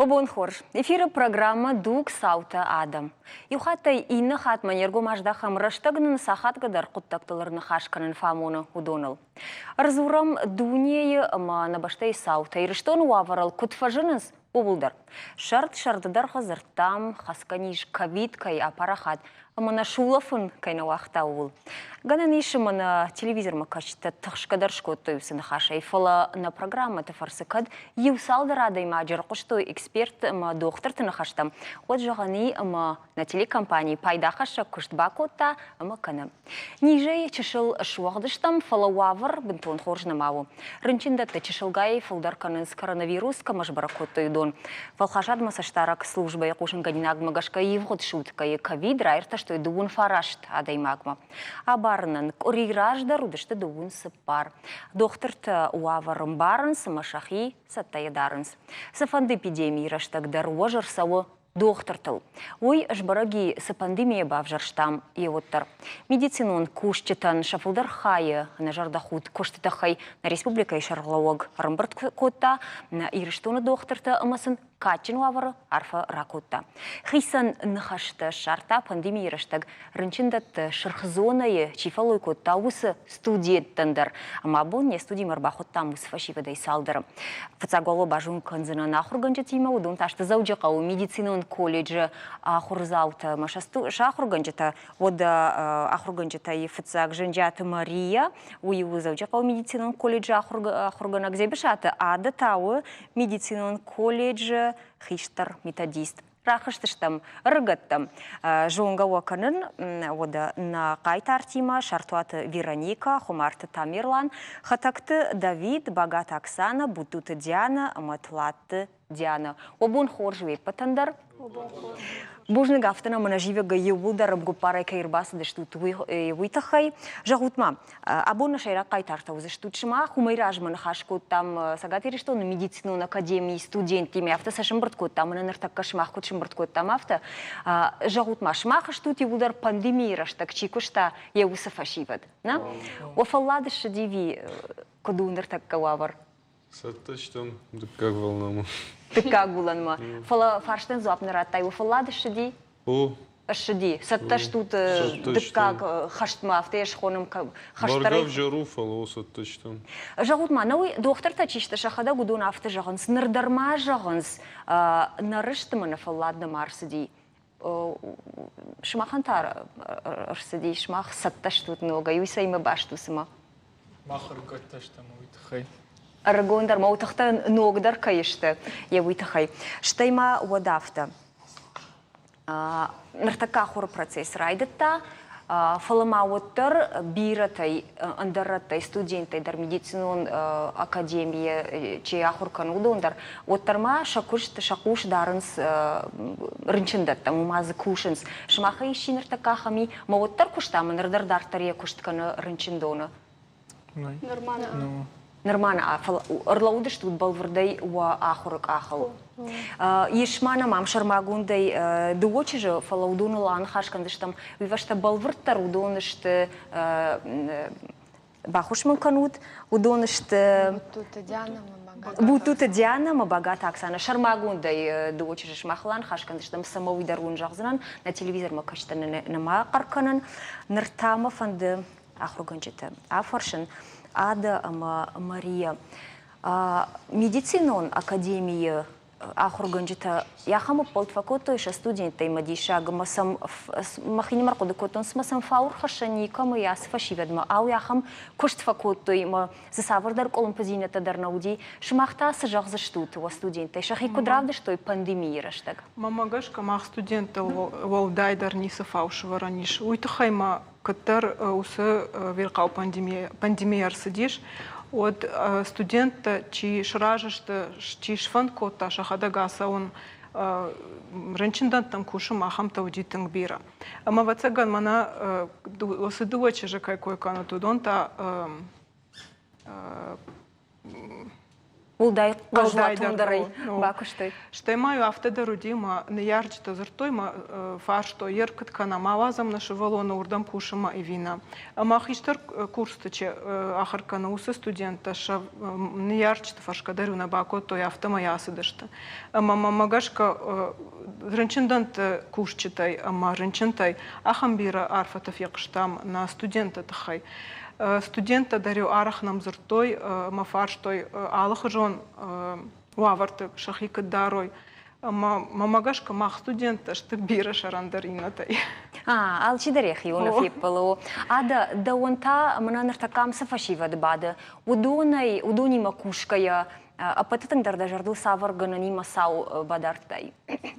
Бон хорз. Эфиры программӕ «Дуг цаутӕ адӕм». Иу хаттӕй иннӕ хатмӕ не ргом аздахӕм рӕстӕг нын сахатгӕ дӕр хъуыддӕгтыл ӕрныхас кӕнын фӕамоны, уыдоныл. Ӕрдзурӕм дунейы ӕмӕ нӕ бӕстӕйы цаутӕ Ирыстоны уавӕрыл куыд фӕзынынц, ууыл дӕр. Сӕрд-сӕрды дӕргъы дзырдтам, хӕцгӕ низ ковид кӕй апарахат ӕмӕ нӕ сулӕфын кӕй нӕ уагъта, ууыл. Гӕнӕн ис ӕмӕ нӕ телевизормӕ кӕсджытӕ тыхсгӕ дӕр скодтой уыцы ныхасӕй, фӕлӕ нӕ программӕты фӕрцы кӕд иу цалдӕр адӕймаджы ӕрхъуыстой экспертты ӕмӕ дохтырты ныхӕстӕм, уӕд зӕгъӕн и, ӕмӕ нӕ телекомпани пайдахӕссӕг куыст бакодта ӕмӕ кӕны. Низӕй чысыл суӕгъд стӕм, фӕлӕ уавӕр бынтон хорз нӕма у. Рынчындӕтты чысылгай фылдӕр кӕнынц коронавирус кӕмӕ сбӕрӕг кодтой, уыдон. Фӕлхасадмӕ цӕстдарӕг службӕйы хъусынгӕнинагмӕ гӕсгӕ ивгъуыд суткӕйы ковид раиртӕстой 39 адӕймагмӕ. Абарынӕн къуыри раздӕр уыдысты 34. Дохтыртӕ уавӕр ӕмбарынц ӕмӕ сӕхи цӕттӕйӕ дарынц. Цыфӕнды эпидемийы рӕстӕг дӕр уӕз ӕрцӕуы дохтыртыл. Уый сбӕрӕг и, цы пандемийӕ бавзӕрстам, еуӕддӕр. Медицинон кусджытӕн сӕ фылдӕр хайы ӕнӕзӕрдӕхудт куысты тыххӕй нӕ республикӕйы сӕргълӕууӕг ӕрӕмбырд кодта нӕ Ирыстоны дохтыртӕ ӕмӕ сын кадджын уавӕры арфӕ ракодта. Хицӕн ныхӕстӕ ссардта пандемийы рӕстӕг рынчындӕтты сырх зонӕйы чи фӕллой кодта, уыцы студенттӕн дӕр. Ӕмӕ абон не студимӕ ӕрбахуыдтам уыцы фӕсивӕдӕй цалдӕры. Фыццаг уал базон кӕндзынӕн ахуыргӕнджытимӕ, уыдон та сты Дзӕуджыхъӕуы медицинон колледжы ахуырдзаутӕ ӕмӕ сӕ ахуыргӕнджытӕ. Уӕдӕ ахуыргӕнджытӕй фыццаг Зӕнджиаты Мария, уый у Дзӕуджыхъӕуы медицинон колледжы ахуыргӕнӕг Дзебысаты Ада та у медицинон колледжы хистӕр методист. Рахызтыстӕм ӕрыгӕттӕм. Зонгӕ уӕ кӕнын, уӕдӕ нӕ хъайтартимӕ Сартуаты Вероникӕ, Хуымарты Тамерлан, Хӕтӕгты Давид, Багаты Оксана, Будтуты Диана ӕмӕ Тлатты Диана. Уӕ бон хорз уе ппӕтӕн дӕр. Бузныг афтӕ нӕм ӕнӕзивӕгӕй иууылдӕр ӕмгуыппарӕй кӕй ӕрбацыдыстут, уый тыххӕй. Зӕгъут-ма, Абон нӕ сӕйраг хъайтартӕ уыдзыстут сымах. Уымӕй размӕ ныхас кодтам Цӕгат Ирыстоны медицинон академийы студенттимӕ, афтӕ сӕ сӕмбырд кодтам, мӕнӕ ныртӕккӕ сымах куыд сӕмбырд кодтам, афтӕ. Зӕгъут-ма, сымах стут иууылдӕр пандемийы рӕстӕг чи куыста, йӕ уыцы фӕсивӕд, нӕ? Уӕ фӕллад ссыди ӕви куыд у ныртӕккӕ уавӕр? Цӕттӕ стӕм дыккаг волнамӕ. Дыккаг уылӕнмӕ. Фӕлӕ фарстӕн дзуапп нӕ радтай, уӕ фӕллад ссыди? О. Ссыди. Цӕттӕ стут дыккаг хӕстмӕ, афтӕ йӕ схонӕм хӕстӕрӕй. Бӕргӕ ӕвзӕр у, фӕлӕ о, цӕттӕ стӕм. Зӕгъут-ма, нӕуый дохтыртӕ чи сты, сӕхӕдӕг уыдон афтӕ зӕгъынц, ныр дӕр ма зӕгъынц, нӕ рыстмӕ нӕ фӕллад нӕма ӕрцыди. Сымахӕн та ӕрцыди, сымах цӕттӕ стут ногӕй, уый цӕимӕ баст у цымӕ? Мах ӕрыгӕттӕ стӕм уый тыххӕй. Ӕрыгондӕр ма уый тыхтӕ ногдӕр кӕй сты, йӕ уый тыххӕй. Стӕй ма уӕд афтӕ. Ныртӕккӕ ахуыры процесс райдыдта, фӕлӕ ма уӕддӕр бирӕтӕй, ӕндӕр рӕттӕй, студенттӕй дӕр медицинон академийы чи ахуыр кӕны, уыдон дӕр, уӕддӕр ма сӕ куыст, сӕ хъус дарынц рынчындӕттӕм, уымӕ дзы кусынц. Сымахӕй исчи ныртӕккӕ ахӕм и? Мӕ уӕддӕр куыста ӕмӕ ныр дӕр дарддӕр йӕ куыст кӕны рынчындоны. Нырма нӕ. Нырма нӕ, фӕлӕ ӕрлӕууыдыстут бӕлвырдӕй уӕ ахуыры къахыл. Ис ма нӕм ам сӕрмагондӕй дыууӕ чызджы, фӕлӕ уыдоныл аныхас кӕндзыстӕм. Уый фӕстӕ бӕлвырддӕр уыдон сты баххуыс мын кӕнут, уыдон сты Будтуты Диана ӕмӕ Багаты Будтуты Диана ӕмӕ Багаты Оксана. Сӕрмагондӕй дыууӕ чызджы сымахыл аныхас кӕндзыстӕм, цӕмӕ уый дӕр уын зӕгъдзынӕн, нӕ телевизормӕ кӕсджытӕ нӕма хъӕр кӕнын. Ныр та мӕ фӕнды ахуыргӕнджыты афӕрсын Ада ӕмӕ Мария. Медицинон академийы ахуыргӕнджытӕ ахӕм ӕппӕлд фӕкодтой сӕ студенттӕй мӕ диссаг ӕмӕ сӕм мӕхинымӕр хъуыды кодтон, цымӕ сӕм фаур хӕссӕн никӕмӕ и ацы фӕсивӕдмӕ, ау ахӕм куыст фӕкодтой ӕмӕ дзы цавӕрдӕр къуылымпыдзинӕдтӕ дӕр нӕ уыди. Сымах та цы зӕгъдзыстут уӕ студенттӕй, сӕхи куыд равдыстой пандемийы рӕстӕг? Мӕнмӕ гӕсгӕ мах студенттыл уӕлдайдӕр ницы фау сӕвӕрӕн ис. Уый тыххӕй ма кӕддӕр уыцы ӕвирхъау пандемия ӕрцыдис, уӕд студенттӕ чи сразы сты, чи сфӕнд кодта сӕхӕдӕг ацӕуын рынчындӕттӕм кусын, ахӕмтӕ уыди тынг бирӕ. Ӕмӕ, ӕвӕццӕгӕн, мӕнӕ уыцы дыууӕ чызджы кӕй кой кӕнут, уыдон та Уӕлдай хъазуатондӕрӕй бакуыстой. Стӕй ма-иу афтӕ дӕр уыди, мӕ ныййарджытӕ дзырдтой, мӕ фарстой, ер куыд кӕнӕм, ауадзӕм нӕ сывӕллоны уырдӕм кусынмӕ ӕви нӕ. Ӕмӕ хистӕр курсты чи ахуыр кӕны, уыцы студенттӕ сӕ ныййарджыты фӕрсгӕ дӕр-иу нӕ бакодтой, афтӕмӕй ацыдысты. Ӕмӕ мӕмӕ гӕсгӕ рынчындӕтты кусджытӕй ӕмӕ рынчынтӕй ахӕм бирӕ арфӕтӕ фехъуыстам нӕ студентты тыххӕй. Студенттӕ дӕр-иу арӕх нӕм дзырдтой ӕмӕ фарстой алыхуызон уавӕрты сӕхи куыд дарой. Ӕмӕ мӕмӕ гӕсгӕ мах студенттӕ сты бирӕ сӕрӕндӕр иннӕтӕй. Алчидӕр йӕхионы феппӕлы у. Ада, дӕуӕн та мӕнӕ ныртӕккӕ ам цы фӕсивӕд бады, уыдонӕй, уыдонимӕ кусгӕйӕ ӕппӕты тынгдӕр дӕ зӕрдыл цавӕр гӕнӕнимӕ цау бадардтай?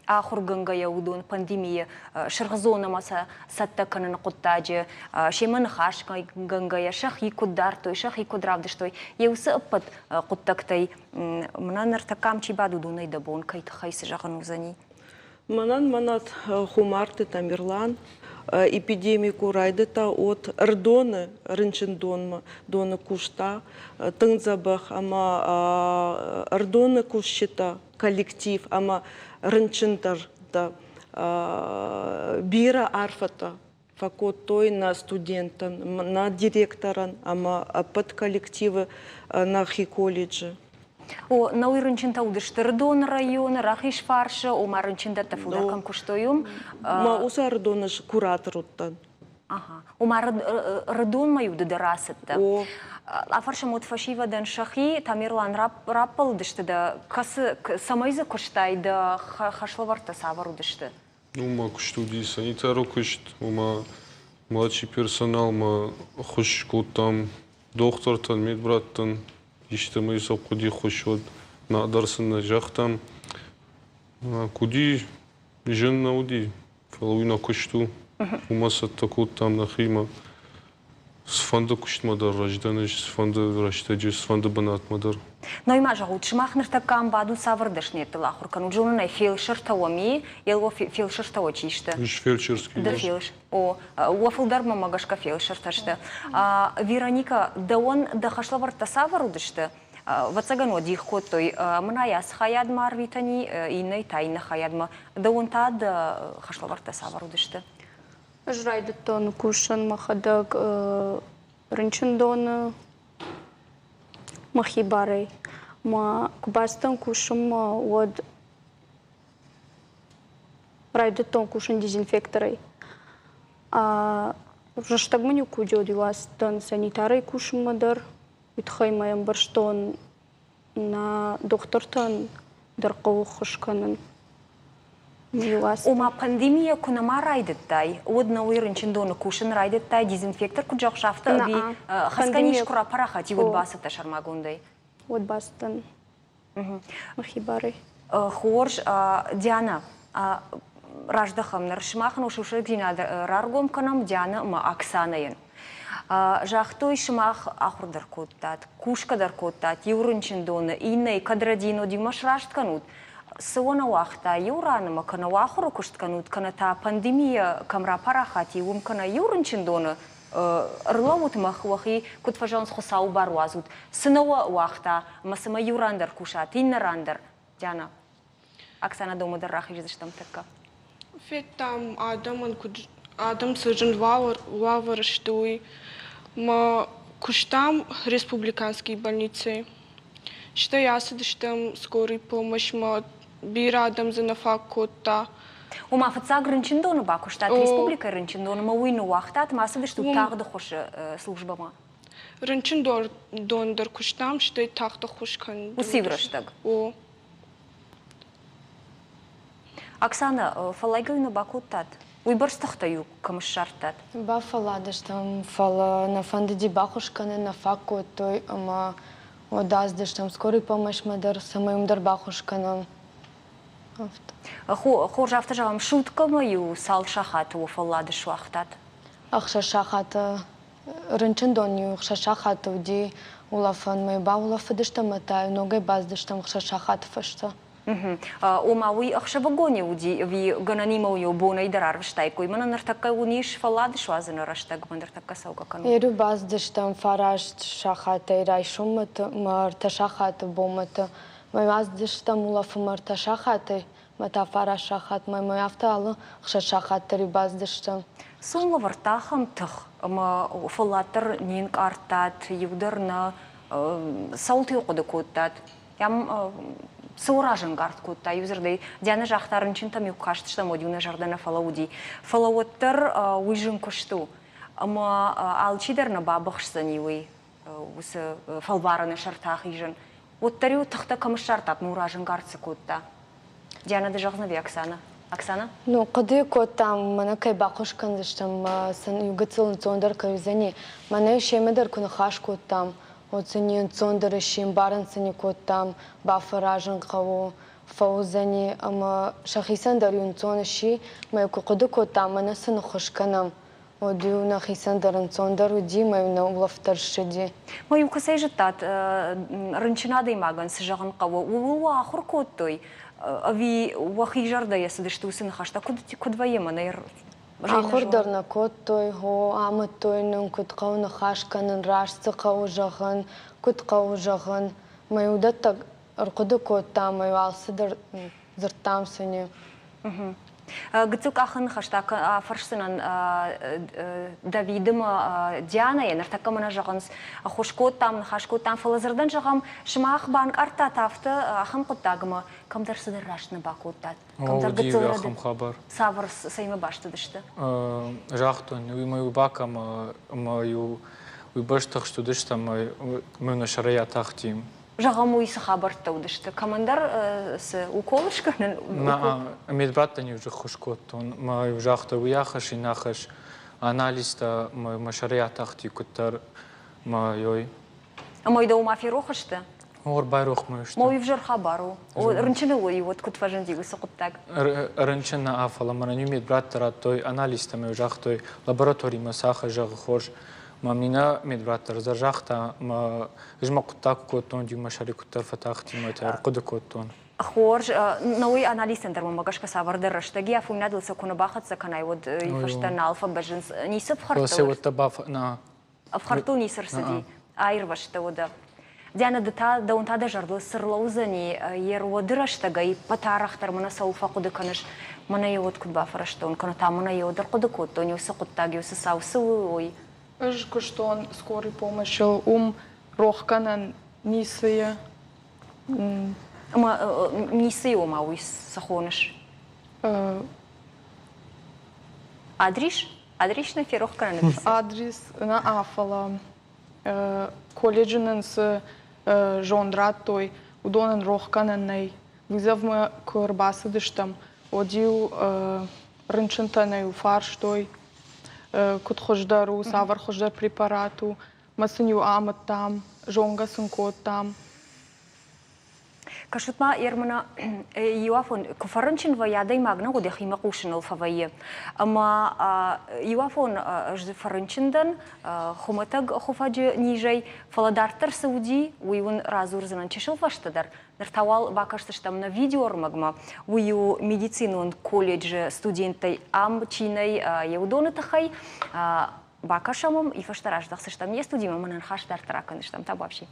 Ахуыргӕнгӕйӕ уыдон пандемийы сырх зонӕмӕ сӕ цӕттӕ кӕныны хъуыддаджы, семӕ ныхасгӕнгӕйӕ сӕхи куыд дардтой, сӕхи куыд равдыстой, йе уыцы ӕппӕт хъуыддӕгтӕй мӕнӕ ныртӕккӕ ам чи бады, уыдонӕй дӕ бон кӕй тыххӕй цы зӕгъын уыдзӕни? Мӕнӕн мӕнӕт Хумарты Тамерлан эпидеми ку райдыдта, уӕд Ӕрыдоны рынчындонмӕ доны куста тынг дзӕбӕх ӕмӕ Ӕрыдоны кусджытӕ, коллектив ӕмӕ рынчындӕрттӕ бирӕ арфӕтӕ фӕкодтой нӕ студенттӕн, нӕ директорӕн ӕмӕ ӕппӕт коллективы нӕхи колледжы. О, науи рынчынтӕ уыдысты Ӕрыдоны районы, Рахизфарсы, ома рынчындӕттӕ фылдӕр кӕм куыстой, уым. Ма уыцы Ӕрыдоны куратор уыдтӕн. Ага. Ома Ӕрыдонмӕ-иу ды дӕр ацыдтӕ. О. Афӕрсӕм уӕд фӕсивӕдӕн сӕхи, Тамерлан, раппӕлыдысты дӕ, кӕцы, цӕмӕй дзы куыстай, дӕ хӕслӕвӕрдтӕ цавӕр уыдысты? Ну, мӕ куыст уыди санитары куыст, ома младший персоналмӕ ӕххуыс кодтам дохтыртӕн, медбраттӕн, истӕмӕй сӕ хъуыди ххуыс, уӕд нӕдӕр сын нӕ загътам. Куыди, зын нӕ уыди, фӕлӕ уый нӕ куыст у, уымӕ цӕттӕ кодтам нӕхимӕ. Цыфӕнды куыстмӕ дӕр раздӕн ис, цыфӕнды рӕстӕджы, цыфӕнды бынатмӕ дӕр. Ной ма зӕгъут, сымах ныртӕккӕ ам бадут цавӕр дӕсныйӕдтыл ахуыр кӕнут? Зонын ӕй, фелсыртӕ уӕм и, елуа фелсыртӕ уӕ чи сты? Ис фельдшерский. Ды фелс. О, уӕ фылдӕр мӕмӕ гӕсгӕ фелсыртӕ сты. Вероника, дӕуӕн дӕ хӕслӕвӕрдтӕ цавӕр уыдысты? Ӕвӕццӕгӕн уӕ дих кодтой, мын ӕй ацы хайадмӕ арвитӕн и, иннӕй та иннӕ хайадмӕ. Дӕуӕн та дӕ хӕслӕвӕрдтӕ цавӕр уыдысты? Ӕз райдыдтон кусын мӕхӕдӕг рынчындоны мӕхи барӕй. Мӕ куы бацыдтӕн кусынмӕ, уӕд райдыдтон кусын дезинфекторӕй. Рӕстӕг мын-иу куы уыди, уӕд-иу ацыдтӕн санитарӕй кусынмӕ дӕр. Уый тыххӕй мӕ ӕмбӕрстон, нӕ дохтыртӕн дӕр хъӕуы ххуыс кӕнын. Ома пандемийӕ куы нӕма райдыдтай, уӕд науӕй рынчындоны кусын райдыдтай, дезинфектор куыд зӕгъыс, афтӕ ӕви хӕцгӕ низ куы рапарахат и, уӕд бацыдтӕ сӕрмагондӕй? Уӕд бацыдтӕн мӕхи барӕй. Хорз, Диана, раздӕхӕм ныр. Сымах ныл сусӕгдзинад раргом кӕнӕм Диана ӕмӕ Оксанӕйӕн. Загътой, сымах ахуыр дӕр кодтат, кусгӕ дӕр кодтат иу рынчындоны, иннӕйы кӕд рӕдийын уыд, иумӕ сраст кӕнут. Цы уӕ нӕ уагъта иу ранмӕ, кӕнӕ уӕ ахуыры куыст кӕнут, кӕнӕ та пандемийӕ кӕм рапарахат и, уым кӕнӕ иу рынчындоны ӕрлӕуут ӕмӕ уӕхи, куыд фӕзӕгъынц, Хуыцауы бар уадзут. Цы нӕ уӕ уагъта ӕмӕ цымӕ иу ран дӕр кусат, иннӕ ран дӕр, Диана? Оксана домы дӕр рахиздзыстӕм тӕккӕ. Федтам адӕмӕн куыд адӕм цы зын уавӕры сты, уый. Мӕ куыстам республиканский больницӕйы. Стӕй ацыдыстӕм скорый помощьмӕ, бирӕ адӕм дзы нӕ фаг кодта. Ома фыццаг рынчындоны бакуыстат, республикӕйы рынчындоны ӕмӕ уый ныууагътат ӕмӕ ацыдыстут тагъд ӕххуысы службӕмӕ? Рынчындон дӕр куыстам, стӕй тагъд ӕххуыс кӕнын. Уыцы иу рӕстӕг? О. Оксана, фӕллайгӕ нӕ бакодтат? Уыйбӕрц тыхтӕ-иу кӕм ссардтат? Бафӕлладыстӕм, фӕлӕ нӕ фӕндыди баххуыс кӕнын, нӕ фаг кодтой ӕмӕ уӕд ацыдыстӕм скорый помощьмӕ дӕр, цӕмӕй уым дӕр баххуыс кӕнӕм. Афтӕ. Хорз, афтӕ зӕгъӕм, суткӕмӕ-иу цал сахаты уӕ фӕллад суагътат? 6 сахаты рынчындон-иу 6 сахаты уыди улӕфӕнмӕ, баулӕфыдыстӕм ӕмӕ та ногӕй бацыдыстӕм 6 сахаты фӕстӕ. Ома уый ӕхсӕвыгон уыди ӕви гӕнӕнимӕ уый бонӕй дӕр арвыстаиккой? Мӕнӕ ныртӕккӕ уын ис фӕллад суадзыны рӕстӕг, мӕ ныртӕккӕ цӕугӕ кӕнут. Еру бацыдыстӕм фараст сахатӕй райсоммӕ мӕ ӕртӕ сахаты бонмӕты. Мӕ ацыдыстӕм улӕфынмӕ ӕртӕ сахатӕй, мӕ та фараст сахатмӕ, мӕ афтӕ алы ӕхсӕз сахат дӕр-иу бацыдыстӕм. Цы уын лӕвӕрдта ахӕм тых, ӕмӕ фӕллад дӕр не нкъардтат, иу дӕр нӕ цӕуылты хъуыды кодтат? Цы уӕ разӕнгард кодта? Иу дзырдӕй, Дианӕ загъта, рынчынтӕм-иу куы кастыстӕм, уӕд-иу нӕ зӕрдӕ нӕ фӕлӕууыди. Фӕлӕ уӕддӕр уый зын куыст у. Ӕмӕ алчидӕр нӕ бабыхсдзӕни уый, уыцы фӕлварӕны сӕрты ахизын. Уӕддӕр-иу тыхтӕ кӕм ссардтат, ну разӕнгард цы кодта? Диана, ды зӕгъдзынӕ ӕви Оксана? Оксана? Ну, хъуыды кодтам, мӕнӕ кӕй баххуыс кӕндзыстӕм, сын иу гыццыл ӕнцондӕр кӕй уыдзӕни. Мӕнӕ семӕ дӕр куы ныхас кодтам, уӕд сын не нцондӕр сси, ӕмбарын сын кодтам, бафӕразын хъӕуы, фӕуыдзӕни ӕмӕ сӕхицӕн дӕр иу ӕнцон сси. Мӕ куы хъуыды кодтам, мӕнӕ сын ӕххуыс кӕнӕм, уӕд-иу нӕхицӕн дӕр ӕнцондӕр уыди, мӕ-иу нӕ улӕфт дӕр ссыди. Ма-иу кӕцӕй зыдтат, рынчын адӕймагӕн цы зӕгъын хъӕуы, ууыл уӕ ахуыр кодтой? Ӕви уӕхи зӕрдӕйӕ цыдысты уыцы ныхӕстӕ? Куыд вӕййы мӕнӕ Ахуыр дӕр нӕ кодтой, хо, амыдтой нын, куыд хъӕуы ныхас кӕнын, раст цы хъӕуы зӕгъын, куыд хъӕуы зӕгъын. Мӕ уыдӕттӕ ӕрхъуыды кодтам, ӕмӕ алцыдӕр дзырдтам сын. Гыццыл къахы ныхӕстӕ афӕрсдзынӕн Давиды мӕ Дианӕйы. Ныртӕккӕ мӕнӕ зӕгъынц, ӕххуыс кодтам, ныхас кодтам, фӕлӕ дзырдӕн зӕгъӕм, сымах банкъардтат афтӕ ахӕм хъуыддагмӕ, кӕмдӕр цыдӕр раст нӕ бакодтат. Кӕмдӕр гыццыл ахӕм хабар. Цавӕр цӕимӕ баст уыдысты? Загътон, уый мӕ иу бакӕм ӕмӕ иу уый бӕрц тыхст уыдысты ӕмӕ мӕ сӕрӕй атахти. Зӕгъӕм, уый цы хабӕрттӕ уыдысты? Кӕмӕндӕр цы укол скӕнын? Нӕ, медбраттӕн-иу ӕххуыс кодтон. Мӕ-иу загътой, уый ахӕсс, ин ахӕсс. Анализтӕ мӕ сӕрӕй атахти куыддӕр мӕ ёй. Ӕмӕ дӕу ма ферох сты? Ӕрбайрох мӕ сты. Ма уый ӕвзӕр хабар у. Рынчыны уый уӕд куыд фӕзынди уыцы хъуыддаг? Рынчын нӕ, фӕлӕ мӕнӕн иу медбраттӕ радтой анализтӕ ӕмӕ загътой, лабораторимӕ сӕхи зӕгъы хорз. Мӕ мина медбрат дӕр загъта, мӕ ӕз мӕ хъуыддаг куы кодтон, иумӕ сӕри куыддӕр фӕтахти мӕ та ӕрхъуыды кодтон. Хорз, науи анализтӕн дӕр мӕмӕ гӕсгӕ цавӕрдӕр рӕстӕги афойнадыл сӕ куы нӕ бахӕццӕ кӕнай, уӕд фӕстӕ нал фӕбӕззынц. Ницы ӕфхӕрдтыл? Ӕфхӕрдтыл ницы рцыди, аирвӕзтӕ уӕдӕ. Диана, ды та, дӕуӕн та дӕ зӕрдыл цы рлӕудзӕни, йе руӕды рӕстӕгӕй ӕппӕтарӕхдӕр мӕнӕ цӕуыл фӕхъуыды кӕныс, мӕнӕ йӕ уӕд куыд бафӕрӕзтон, кӕнӕ та мӕнӕ йӕ уӕд ӕрхъуыды кодтон, иу цы хъуыддаг, иу цы цау цы у, уый? Ӕз куыстон скорый помощь-ыл, уым рохгӕнӕн ницы и. Ӕмӕ ницы и, ома уый цы хоныс? Адрис? Адрис нӕ ферох кӕнӕн? Адрис нӕ, фӕлӕ колледжы нын цы зонд радтой, уыдонӕн рох кӕнӕн нӕй. Вызовмӕ куы ӕрбацыдыстӕм, уӕд-иу рынчынтӕн-иу фарстой, куыд хуыздӕр у, цавӕр хуыздӕр препарат у. Мӕ сын-иу амыдтам, зонгӕ сын кодтам. Кӕсут ма, Ермана, иу афон куы фӕрынчын вӕййы, адӕймаг нӕ уӕд йӕхимӕ хъусыныл фӕвӕййы. Ӕмӕ иу афон ӕз фӕрынчын дӕн хуымӕтӕг хуыфӕджы низӕй, фӕлӕ дарддӕр цы уыди, уый уын радзурдзынӕн чысыл фӕстӕдӕр. Ныр та уал бакӕсдзыстӕм нӕ видеоӕрмӕгмӕ. Уый у медицинон колледжы студенттӕй ам чи нӕй, йӕ уыдоны тыххӕй. Бакӕсӕм ӕм, и фӕстӕ раздӕхдзыстӕм не студимӕ, мӕнӕн ныхас дарддӕр акӕндзыстӕм. Табуафси.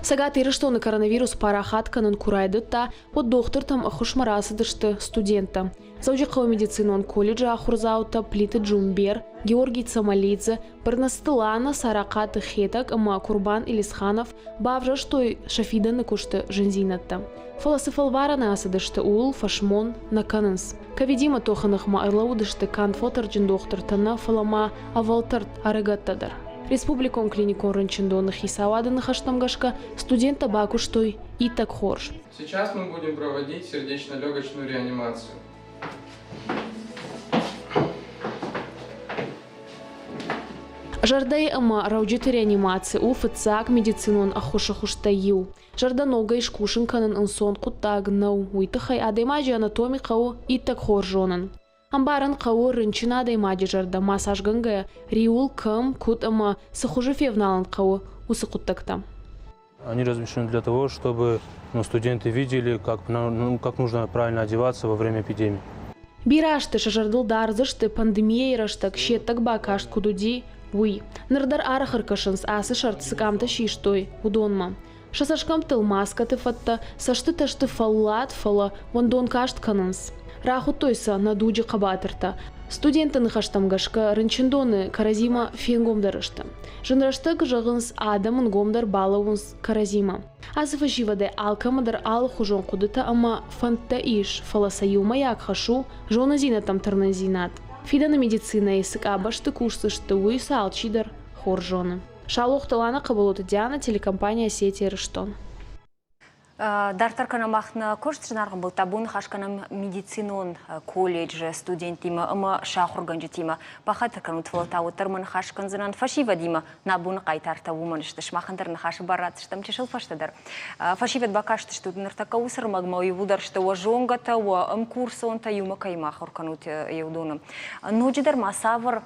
Цӕгат Ирыстоны коронавирус парахат кӕнын куы райдыдта, уӕд дохтыртӕм ӕххуысмӕ рацыдысты студенттӕ. Дзӕуджыхъӕуы медицинон колледжы ахуырдзаутӕ Плиты Джумбер, Георгий Цамалидзе, Бырнацты Лана, Сарахъаты Хетӕг ӕмӕ Курбан Илисханов бавзӕрстой сӕ фидӕны куысты зындзинӕдтӕ. Фӕлӕ цы фӕлварӕны ацыдысты, ууыл фӕсмон нӕ кӕнынц. Ковидимӕ тохы ныхмӕ ӕрлӕууыдысты канд фӕлтӕрджын дохтыртӕ нӕ, фӕлӕ ма ӕвӕлтӕрд ӕрыгӕттӕ дӕр. Республикон клиникон рынчындоны хицауады ныхӕстӕм гӕсгӕ студенттӕ бакуыстой иттӕг хорз. Сейчас мы будем проводить сердечно-легочную реанимацию. Зӕрдӕйы ӕмӕ рӕуджыты реанимаци у фыццаг медицинон ӕххуысы хуызтӕй иу. Зӕрдӕ ногӕй скусын кӕнын ӕнцон хъуыддаг нӕу, уый тыххӕй адӕймаджы анатоми хъӕуы иттӕг хорз зонын. Ӕмбарын хъӕуы, рынчын адӕймаджы зӕрдӕ массажгӕнгӕйӕ риуыл кӕм, куыд ӕмӕ цы хуызы февналын хъӕуы, уыцы хъуыддӕгтӕ. Они размещены для того, чтобы ну, студенты видели, как, ну, как нужно правильно одеваться во время эпидемии. Бирӕ азты сӕ зӕрдыл дардзысты, пандемийӕйы рӕстӕг се ддаг бакаст куыд уыди, уый. Ныр дӕр арӕх ӕркӕсынц, ацы сӕрд цы къамтӕ систой, уыдонмӕ. Сӕ цӕсгӕмттыл маскӕты фӕдтӕ, цӕстытӕ сты фӕллад, фӕлӕ уӕндон каст кӕнынц. Рахуыдтой сӕ нӕ дуджы хъӕбатыртӕ. Студентты ныхӕстӕм гӕсгӕ, рынчындоны кӕрӕдзимӕ фенгомдӕр сты. Зын рӕстӕг, зӕгъынц, адӕм ӕнгомдӕр балӕууынц кӕрӕдзимӕ. Ацы фӕсивӕдӕй алкӕмӕ дӕр алыхуызон хъуыдытӕ ӕмӕ фӕндтӕ ис, фӕлӕ сӕ иумӕйаг хӕс у зонындзинӕдтӕм тырнындзинад. Фидӕны медицинӕйы цы къабӕзты кусдзысты, уый сӕ алчидӕр хорз зоны. Саулохты Лана, Хъыбылоты Диана, телекомпания «Осетия Ирыстон». Дарддӕр кӕнӕм мах нӕ куыст зынаргъ ӕмбӕлттӕ. Абон ныхас кӕнӕм медицинон колледжы студенттимӕ ӕмӕ сӕ ахуыргӕнджытимӕ. Бахатыр кӕнут, фӕлӕ та уӕддӕр мӕ ныхас кӕндзынӕн фӕсивӕдимӕ. Нӕ абоны хъайтартӕ уымӕн сты. Сымахӕн дӕр ныхасы бар ратдзыстӕм чысыл фӕстӕдӕр. Фӕсивӕд бакастыстут ныртӕккӕ уыцы ӕрмӕгмӕ иууылдӕр сты уӕ зонгӕтӕ, уӕ ӕмкурсонтӕ, иумӕ кӕимӕ ахуыр кӕнут, уыдоны. Ноджыдӕр ма цавӕр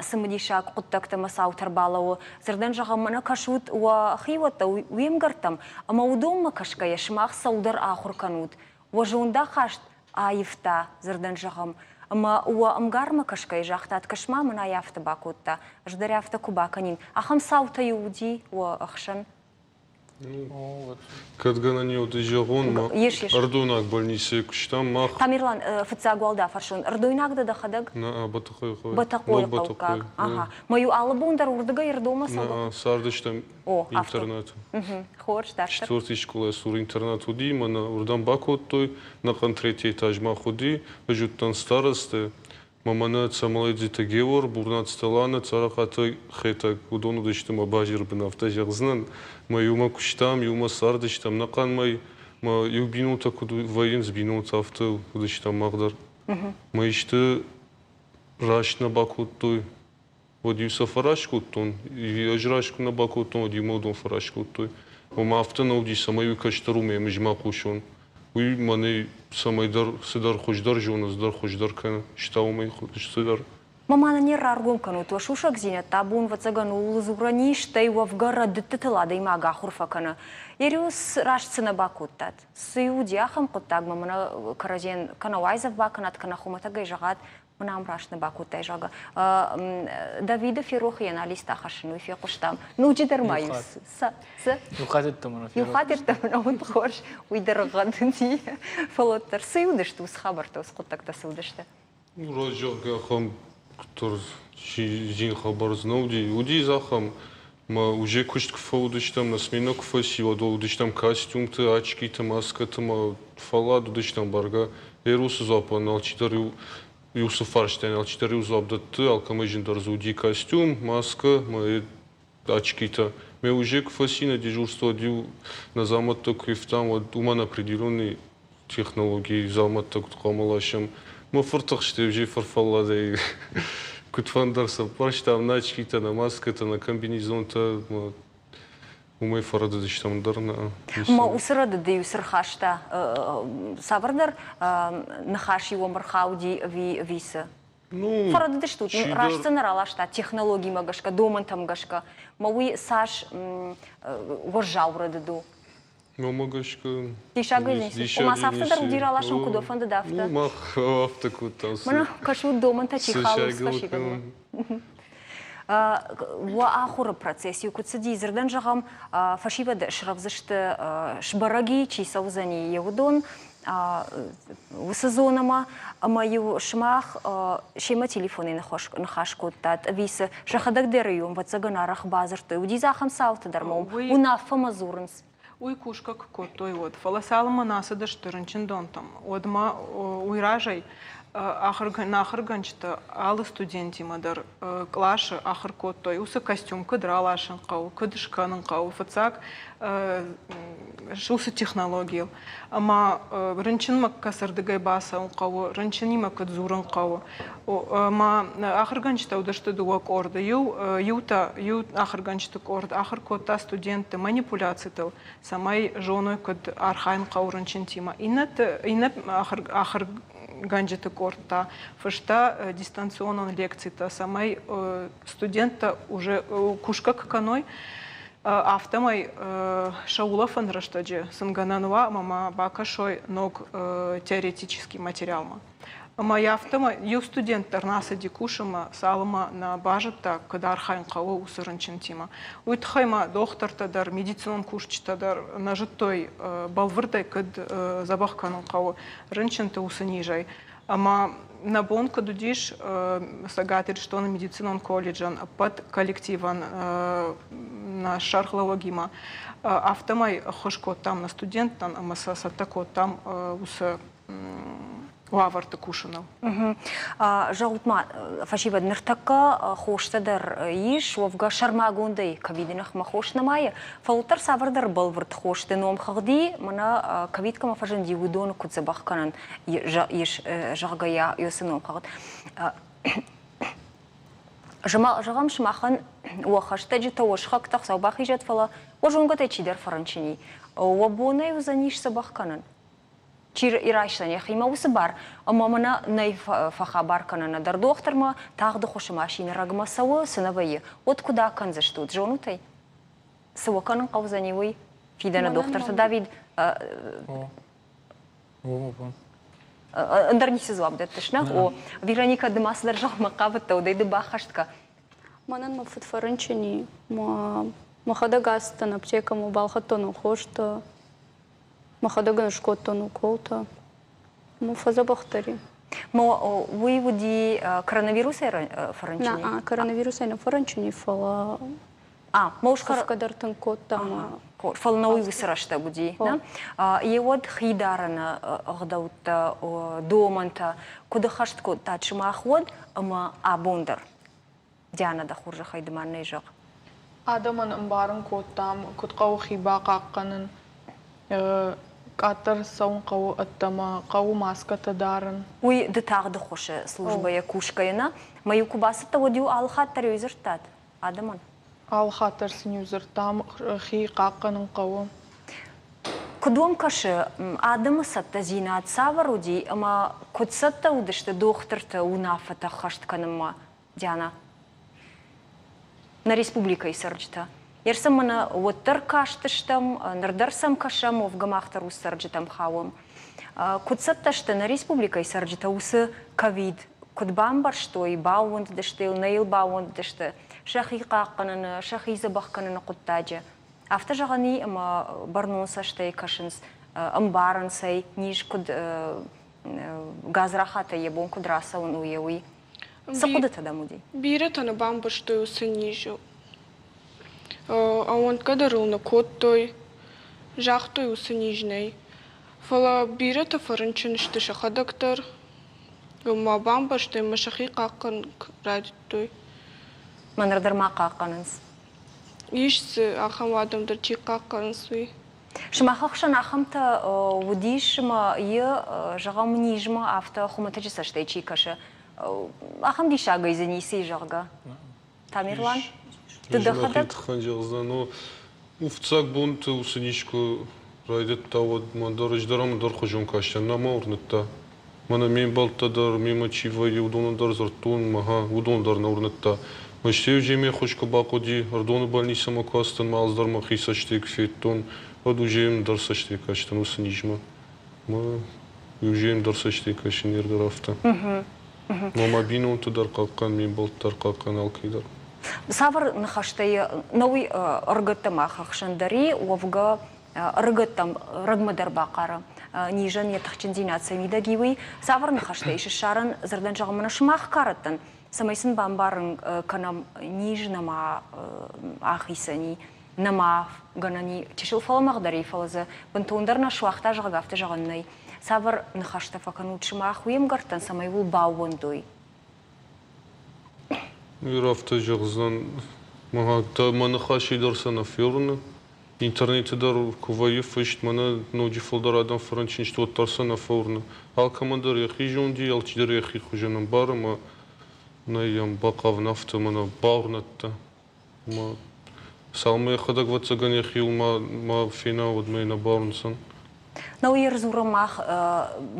цымыдисаг хъуыддӕгтӕ ӕмӕ цаутӕ ӕрбалӕууы. Дзырдӕн зӕгъӕм, мӕнӕ кӕсут уӕ хиуӕттӕ, уе мгӕрттӕм, ӕмӕ уыдонмӕ кӕсгӕйӕ сымах цӕуылдӕр ахуыр кӕнут. Уӕ зондахаст аивта, дзырдӕн зӕгъӕм, ӕмӕ уӕ ӕмгармӕ кӕсгӕйӕ загътат, кӕс-ма мын ай афтӕ бакодта, ӕз дӕр афтӕ куы бакӕнин. Ахӕм цаутӕ-иу уыди уӕ ӕхсӕн? Кӕд гӕнӕн ис, зӕгъон, ма ӕрдойнаг больницӕйы куыстам мах. Тамерлан, фыццаг уал дӕ фӕрсон, ӕрдойнаг дӕ дӕхӕдӕг? Нӕ, Бӕтӕхъойы. Бӕтӕхъойы хъӕуккаг. Ага. Ма иу алы бон дӕр уырдыгӕй ӕрдомӕ цӕугӕ? Нӕ, цардыстӕм интернаты. Хорз, дарддӕр. Четвертый скъолайы цур интернат уыди, мӕнӕ уырдӕм бакодтой, нӕхъӕн третий этаж мах уыди, ӕз уыдтӕн старосты, Мӕ мӕнӕ Цӕмӕлӕдзиты Геор, Бурнацты Лана, Цӕрӕхъаты Хетӕг, уыдон уыдысты мӕ базыры бын, афтӕ зӕгъдзынӕн. Мӕ иумӕ куыстам, иумӕ цардыстӕм ӕнӕхъӕн мӕй. Мӕ иу бинонтӕ куыд вӕййынц, бинонтӕ афтӕ уыдыстӕм мах дӕр. Мӕ исты раст нӕ бакодтой, уӕд-иу сӕ фӕраст кодтон, ӕз раст куы нӕ бакодтон, уӕд-иу мӕ уыдон фӕраст кодтой. Ома афтӕ нӕ уыди, цӕмӕй уый кӕстӕр у ӕмӕ ӕз ма хъусон. Уый мӕнӕй цӕмӕйдӕр цыдӕр хуыздӕр зоны, цыдӕр хуыздӕр кӕны, стӕ уымӕй цыдӕр. Мама нын не раргом кӕнут уӕ сусӕгдзинӕдтӕ абон, ӕвӕццӕгӕн, ууыл дзурӕн ис, стӕй уӕвгӕ рӕдыдтытыл адӕймаг ахуыр фӕкӕны. Ериус раст цы нӕ бакодтат? Цы уыди ахӕм хъуыддагмӕ мӕнӕ кӕрӕдзийӕн кӕнӕ уайдзӕф бакӕнат, кӕнӕ хуымӕтӕгӕй зӕгъат, мын ам раст нӕ бакодтай, зӕгъгӕ. Давиды ферох йӕ анализтӕ хӕссын, уый фехъуыстам. Ноджыдӕр ма иу цы? Иу хатт ӕддӕмӕ нӕ Иу хатт ӕддӕмӕ нӕ уыд хорз, уый дӕр ӕгъгъӕд Фӕлӕ уӕддӕр цы уыдысты уыцы хабӕрттӕ, уыцы хъуыддӕгтӕ цы уыдысты? Ну, раззӕгъгӕ, ахӕм куыддӕр зин хабар дзы нӕ уыди. Уыди дзы ахӕм, мӕ уже куыст куы фӕуыдыстӕм, нӕ сменӕ куы фӕци, уӕд уыдыстӕм костюмты, очкиты, маскӕты ӕмӕ фӕллад уыдыстӕм бӕргӕ. Эрусы дзуаппӕн алчидӕр иу иу цы фарстӕн алчидӕр иу дзуапп дӕтты, алкӕмӕй зындӕр дзы уыди костюм, маскӕ ӕмӕ очкитӕ. Ме уже куы фӕци нӕ дежурство, уӕд-иу нӕ дзаумӕттӕ куы ивтам, уӕд уымӕн определенный технологийы дзаумӕттӕ куыд хъуамӕ ласӕм. Мӕ фыртыхстӕй уже фырфӕлладӕй куыдфӕндӕр сӕппӕрстам нӕ очкитӕ, нӕ маскӕтӕ, нӕ комбинезонтӕ. Уымӕй фӕрӕдыдыстӕм дӕр нӕ. Ма уыцы рӕдыды-иу цы рхаста? Цавӕрдӕр ныхас-иу ӕм ӕрхауди ӕви цы? Ну, Фӕрӕдыдыстут, раст дзы нӕ раласта технологимӕ гӕсгӕ, домӕнтӕм гӕсгӕ. Ма уый цас уӕззау рӕдыд у? Мӕнмӕ гӕсгӕ. Диссагӕй ницы. Ома, афтӕ дӕр уыди раласын, куыд уӕ фӕндыд, афтӕ. Ну, мах афтӕ кодтам. Мӕнӕ кӕсут, домӕнтӕ чи халынц фӕсивӕдмӕ. Уӕ ахуыры процесс-иу куыд цыди, дзырдӕн зӕгъӕм, фӕсивӕд срӕвдз сты, сбӕрӕг и, чи цӕудзӕни, йе уыдон уыцы зонӕмӕ, ӕмӕ-иу сымах семӕ телефонӕй ныхас кодтат, ӕви цы сӕхӕдӕг дӕр-иу, ӕвӕццӕгӕн, арӕх бадзырдтой. Уыди дзы ахӕм цаутӕ дӕр ма уым уынаффӕмӕ дзурынц. Уый кусгӕ куы кодтой, уӕд. Фӕлӕ цалынмӕ нӕ ацыдысты рынчындонтӕм, уӕдмӕ уый разӕй. Ахуыргӕнджытӕ алы студентимӕ дӕр къласы ахуыр кодтой, уыцы костюм куыд раласын хъӕуы, куыд скӕнын хъӕуы фыццаг уыцы технологийыл. Ӕмӕ рынчынмӕ кӕцырдыгӕй бацӕуын хъӕуы, рынчынимӕ куыд дзурын хъӕуы. Ӕмӕ ахуыргӕнджытӕ уыдысты дыууӕ къорды. Иу, иутӕ, иу ахуыргӕнджыты къорд ахуыр кодта студентты манипуляцитыл, цӕмӕй зоной, куыд архайын хъӕуы рынчынтимӕ. Иннӕты, иннӕ ахуыргӕнджыты къорд та фыста дистанционон лекцитӕ, цӕмӕй студенттӕ уже кусгӕ куы кӕной, афтӕмӕй сӕ улӕфӕн рӕстӕджы сын гӕнӕн уа ӕмӕ ма бакӕсой ног теоретический материалмӕ. Ӕмӕ йӕ афтӕмӕй иу студент дӕр нӕ ацыди кусынмӕ, цалынмӕ нӕ базыдта, куыд архайын хъӕуы уыцы рынчынтимӕ. Уый тыххӕй ма дохтыртӕ дӕр, медицинон кусджытӕ дӕр нӕ зыдтой бӕлвырдӕй, куыд дзӕбӕх кӕнын хъӕуы рынчынты уыцы низӕй. Ӕмӕ нӕ бон куыд уыдис Цӕгат Ирыстоны медицинон колледжӕн, ӕппӕт коллективӕн нӕ сӕргълӕууӕгимӕ, афтӕмӕй ӕххуыс кодтам нӕ студенттӕн ӕмӕ сӕ цӕттӕ кодтам уыцы уавӕрты кусыныл. Зӕгъут-ма, фӕсивӕд, ныртӕккӕ хостӕ дӕр ис, уӕвгӕ сӕрмагондӕй ковиды ныхмӕ хос нымайы, фӕлӕ уӕддӕр цавӕрдӕр бӕлвырд хосты номхыгъди, мӕнӕ ковид кӕмӕ фӕзынди, уыдоны куыд дзӕбӕх кӕнӕн ис, зӕгъгӕ, йӕ номхыгъд. Зӕгъӕм, сымахӕн уӕ хӕстӕджытӕ, уӕ сыхӕгтӕ Хуыцау бахизӕд, фӕлӕ уӕ зонгӕтӕй чидӕр фӕрынчын и. Уӕ бонӕй уыдзӕнис дзӕбӕх кӕнын? Чи райсдзӕн йӕхимӕ уыцы бар, ӕмӕ мӕнӕ нӕй фӕхабар кӕнӕн ӕндӕр дохтырмӕ, тагъд ӕххуысы машинӕ рӕгмӕ цӕуы, цы нӕ вӕййы, уӕд куыд акӕндзыстут, зонут ӕй? Цы уӕ кӕнын хъӕудзӕни, уый? Фидӕны дохтырты Давид ӕндӕр ницы дзуапп дӕттыс, нӕ? О, Вероника, ды ма цыдӕр зӕгъынмӕ хъавыдтӕ, уӕдӕй ды баххӕст кӕ. Мӕнӕн мӕ фыд фӕрынчын и, мӕхӕдӕг ацыдтӕн аптекӕмӕ, балхӕдтон ын хостӕ, Мӕхӕдӕг ын скодтон уколтӕ. Ӕмӕ фӕдзӕбӕхдӕр и. Уый уыди коронавирусӕй фӕрынчын? Нӕ, коронавирусӕй нӕ фӕрынчын и, фӕлӕ хӕфгӕ дӕр тынг кодта ӕмӕ Фӕлӕ нӕ уый уыцы рӕстӕг уыди. Йе уӕд хи дарыны ӕгъдӕуттӕ, домӕнтӕ куыд ӕххӕст кодтат сымах уӕд ӕмӕ абон дӕр? Диана, дӕ хорзӕхӕй ды ма нӕ зӕгъ. Адӕмӕн ӕмбарын кодтам, куыд хъӕуы хи бахъахъхъӕнын, къаддӕр цӕуын хъӕуы ӕддӕмӕ, хъӕуы маскӕтӕ дарын. Уый ды тагъд ӕххуысы службӕйӕ кусгӕйӕ нӕ, мӕ-иу куы бацыдтӕ, уӕд-иу алы хатт дӕр-иу дзырдтат адӕмӕн? Алы хатт дӕр сын-иу дзырдтам, хи хъахъхъӕнын хъӕуы. Куыд уӕм кӕсы, адӕмы цӕттӕдзинад цавӕр уыди ӕмӕ куыд цӕттӕ уыдысты дохтырты уынаффӕтӕ ӕххӕст кӕнынмӕ? Диана. Нӕ республикӕйы цӕрджытӕ. Ерсӕм мӕнӕ уӕддӕр кастыстӕм, ныр дӕр сӕм кӕсӕм, уӕвгӕ мах дӕр уыцы цӕрджытӕм хауӕм. Куыд цӕттӕ сты нӕ республикӕйы цӕрджытӕ уыцы ковид куыд бамбӕрстой, баууӕндыдысты йыл, нӕ йыл баууӕндыдысты сӕхи хъахъхъӕныны, сӕхи дзӕбӕх кӕныны хъуыддаджы? Афтӕ зӕгъӕн и, ӕмӕ бӕрнон цӕстӕй кӕсынц, ӕмбарынц ӕй, низ куыд гадзрахатӕй йӕ бон куыд рацӕуын у, уый. Цы хъуыдытӕ дӕм уыди? Бирӕтӕ нӕ бамбӕрстой уыцы низы. Ӕууӕндгӕ дӕр ыл нӕ кодтой, загътой уыцы низ нӕй. Фӕлӕ бирӕтӕ фӕрынчын сты сӕхӕдӕг дӕр, ӕмӕ бамбӕрстой ӕмӕ сӕхи хъахъхъӕнын райдыдтой. Мӕнӕ дӕр ма хъахъхъӕнынц. Ис дзы ахӕм адӕм дӕр, чи хъахъхъӕнынц, уый. Сымах ӕхсӕн ахӕмтӕ уыдис ӕмӕ йӕ, зӕгъӕм, низмӕ афтӕ хуымӕтӕджы цӕстӕй чи кӕсы, ахӕм диссагӕй дзы ницы и, зӕгъгӕ? Тамерлан, ды дӕхӕдӕг? Тыххӕн зӕгъдзынӕн, но фыццаг бонты уыцы низ куы райдыдта, уӕд мӕ дӕр ӕз дӕр ӕмӕ дӕр хуызон кастӕн, нӕ мӕ уырныдта. Мӕнӕ ме мбӕлттӕ дӕр, мемӕ чи вӕййы, уыдонӕн дӕр дзырдтон, мӕ уыдон дӕр нӕ уырныдта. Мӕстӕй уже ме ххуыс куы бахъуыди, Ӕрдоны больницӕмӕ куы ацыдтӕн, мӕ алцыдӕр мӕхи цӕстӕй куы федтон, уӕд уже ӕндӕр цӕстӕй кастӕн уыцы низмӕ. Мӕ уже ӕндӕр цӕстӕй кӕсын ныр дӕр афтӕ. Мӕ мӕ бинонты дӕр хъахъхъӕн, ме мбӕлтты дӕр хъахъхъӕн алкӕй дӕр. Цавӕр ныхӕстӕй нӕуый ӕрыгӕттӕ мах ӕхсӕн дӕр и, уӕвгӕ ӕрыгӕттӕм рӕгмӕ дӕр бахъары, низӕн йӕ тыхджындзинад сӕ мидӕг и, уый цавӕр ныхӕстӕ ис ссарӕн дзырдӕн зӕгъын мӕнӕ сымах карӕттӕн, цӕмӕй сын бамбарын кӕнӕм, низ нӕма ахицӕн и, нӕма гӕнӕн и чысыл фӕлӕмӕгъдӕр и, фӕлӕ дзы бынтондӕр нӕ суагъта, зӕгъгӕ, афтӕ зӕгъӕн нӕй. Цавӕр ныхӕстӕ фӕкӕнут сымах уе мгӕрттӕн, цӕмӕй уыл баууӕндой? Ныр афтӕ зӕгъдзӕн, мӕ ныхасӕй дӕр сӕ нӕ ферны. Интернеты дӕр куы вӕййы фыст, мӕнӕ ноджы фылдӕр адӕм фӕрынчын сты, уӕддӕр сӕ нӕ фӕуырны. Алкӕмӕн дӕр йӕхи зонд и, алчидӕр йӕхи хуызӕн ӕмбары ӕмӕ нӕ йӕм бахъавын афтӕ мӕнӕ бауырнӕдта. Ӕмӕ цалынмӕ йӕхӕдӕг ӕвӕццӕгӕн йӕхиуыл ма фена, уӕдмӕ йӕ нӕ бауырндзӕн. Нӕу ӕрдзурӕм мах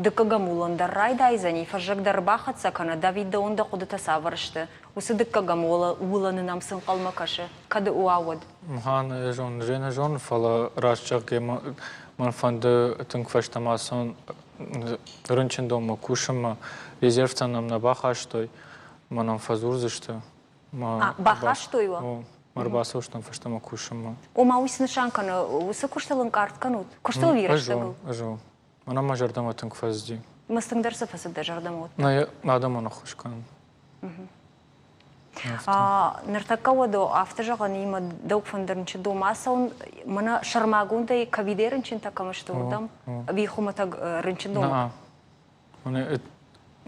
дыккӕгӕм улӕн дӕр райдайдзӕни, фӕззӕг дӕр бахӕццӕ кӕны. Давид, дӕуӕн дӕ хъуыдытӕ цавӕр сты? Уыцы дыккӕгӕм улӕны нӕм цы ӕнхъӕлмӕ кӕсы? Кӕд уа, уӕд? Мхан зон, не зон, фӕлӕ раст зӕгъгӕ, мӕн фӕнды тынг фӕстӕмӕ ацӕуын рынчындонмӕ кусынмӕ. Резервтӕ нӕм нӕ бахастой, мӕ нӕм фӕдзурдзысты. Бахастой уӕ? Ӕрбацӕудзыстӕм фӕстӕмӕ кусынмӕ. Ома уый цы нысан кӕны? Уыцы куыстыл ӕнкъард кӕнут? Куыстыл ӕви рӕстӕгыл? Ӕз о. Мӕнӕн мӕ зӕрдӕмӕ тынг фӕцыди. Мӕ тынгдӕр цы фӕцыд дӕ зӕрдӕмӕ? Нӕ адӕмӕн ӕххуыс кӕнын. Ныртӕккӕ уӕд афтӕ зӕгъӕн и, мӕ дӕу фӕнды рынчындонмӕ ацӕуын, мӕнӕ сӕрмагондӕй ковидӕй рынчынтӕ кӕм сты, уырдӕм? Ӕви хуымӕтӕг рынчындонмӕ?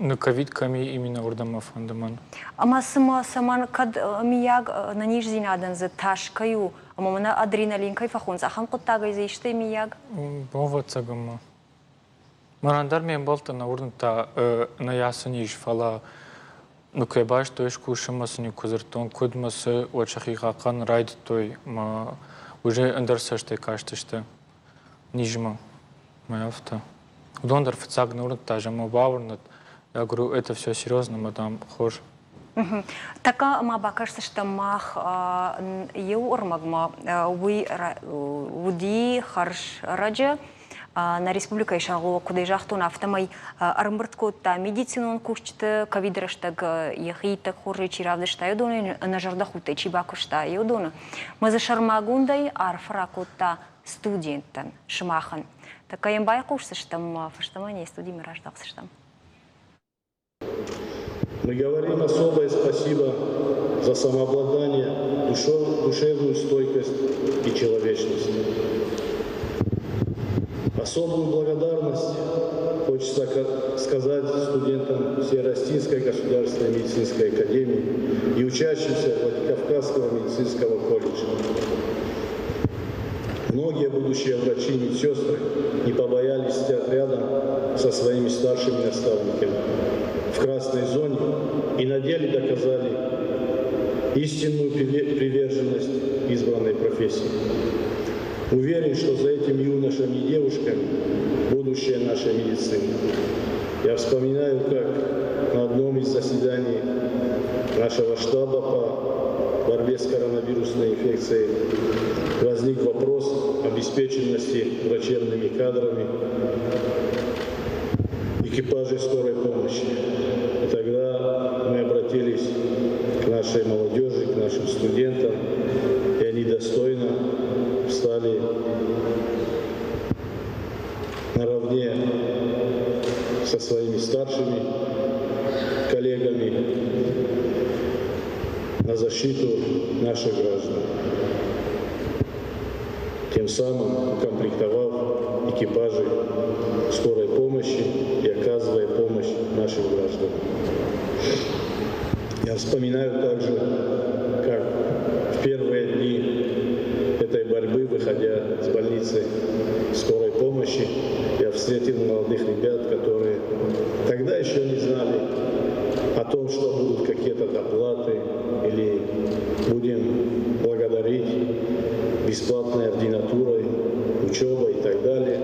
Ну, ковид кӕми именно уырдӕм мӕ фӕнды мӕн. Ӕмӕ цымӕ цӕмӕн, кӕд миййаг ӕнӕниздзинадӕн дзы тас кӕй у, ӕмӕ мӕнӕ адреналин кӕй фӕхонынц, ахӕм хъуыддагӕй дзы исты миййаг? Ӕвӕццӕгӕн ма. Мӕнӕн дӕр ме мбӕлттӕ нӕ уырныдта, нӕ ацы низ, фӕлӕ ну кӕй байстой скусынмӕ сын куы дзырдтон, куыд мӕ цы, уӕд сӕхи хъахъхъӕнын райдыдтой мӕ уже ӕндӕр цӕстӕй кастысты низмӕ. Мӕ афтӕ. Уыдон дӕр фыццаг нӕ уырныдта, ӕмӕ бауырныд. Я говорю, это все серьезно, мадам, хорз. Тӕккӕ ма бакӕсдзыстӕм мах иу ӕрмӕгмӕ. Уый уыди хӕрз ӕрӕджы. Нӕ республикӕйы сӕргълӕууӕг куыдӕй загътон, афтӕмӕй ӕрӕмбырд кодта медицинон кусджыты, ковиды рӕстӕг йӕхи иттӕг хорзӕй чи равдыста, уыдонӕй ӕнӕзӕрдӕхудтӕй чи бакуыста, уыдоны. Мӕ дзы сӕрмагондӕй арфӕ ракодта студенттӕн, сымахӕн. Тӕккӕ йӕм байхъусдзыстӕм, фӕстӕмӕ не студимӕ раздӕхдзыстӕм. Мы говорим особое спасибо за самообладание, душевную стойкость и человечность. Особую благодарность хочется сказать студентам Всероссийской государственной медицинской академии и учащимся Владикавказского медицинского колледжа. Многие будущие врачи и медсестры не побоялись стоять рядом со своими старшими наставниками в красной зоне и на деле доказали истинную приверженность избранной профессии. Уверен, что за этими юношами и девушками будущее нашей медицины. Я вспоминаю, как на одном из заседаний нашего штаба по борьбе с коронавирусной инфекцией возник вопрос обеспеченности врачебными кадрами экипажей скорой помощи. И тогда мы обратились к нашей молодежи, к нашим студентам, и они достойно встали наравне со своими старшими коллегами на защиту наших граждан, тем самым укомплектовав экипажи скорой помощи и оказывая помощь нашим гражданам. Я вспоминаю также, как в первые дни этой борьбы, выходя с больницы скорой помощи, я встретил молодых ребят, которые тогда еще не знали о том, что будут какие-то доплаты или будем благодарить бесплатной ординатурой, учебой и так далее.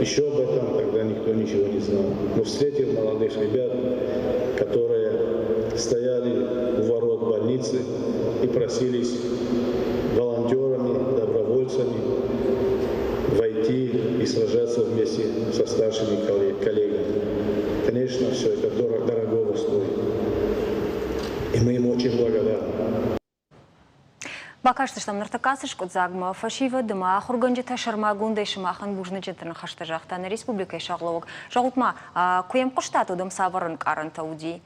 Еще об этом тогда никто ничего не знал. Но встретил молодых ребят, которые стояли у ворот больницы и просились волонтерами, добровольцами войти и сражаться вместе со старшими коллегами. Конечно, все это дорогого стоит. И мы им очень благодарны. Бакастыстӕм ныртӕккӕ ацы скъуыддзагмӕ фӕсивӕд ӕмӕ ахуыргӕнджытӕ сӕрмагондӕй сымахӕн бузныджыты ныхӕстӕ загъта нӕ республикӕйы сӕргълӕууӕг. Зӕгъут-ма, куы йӕм хъуыстат, уӕд ӕм цавӕр ӕнкъарӕнтӕ уыди?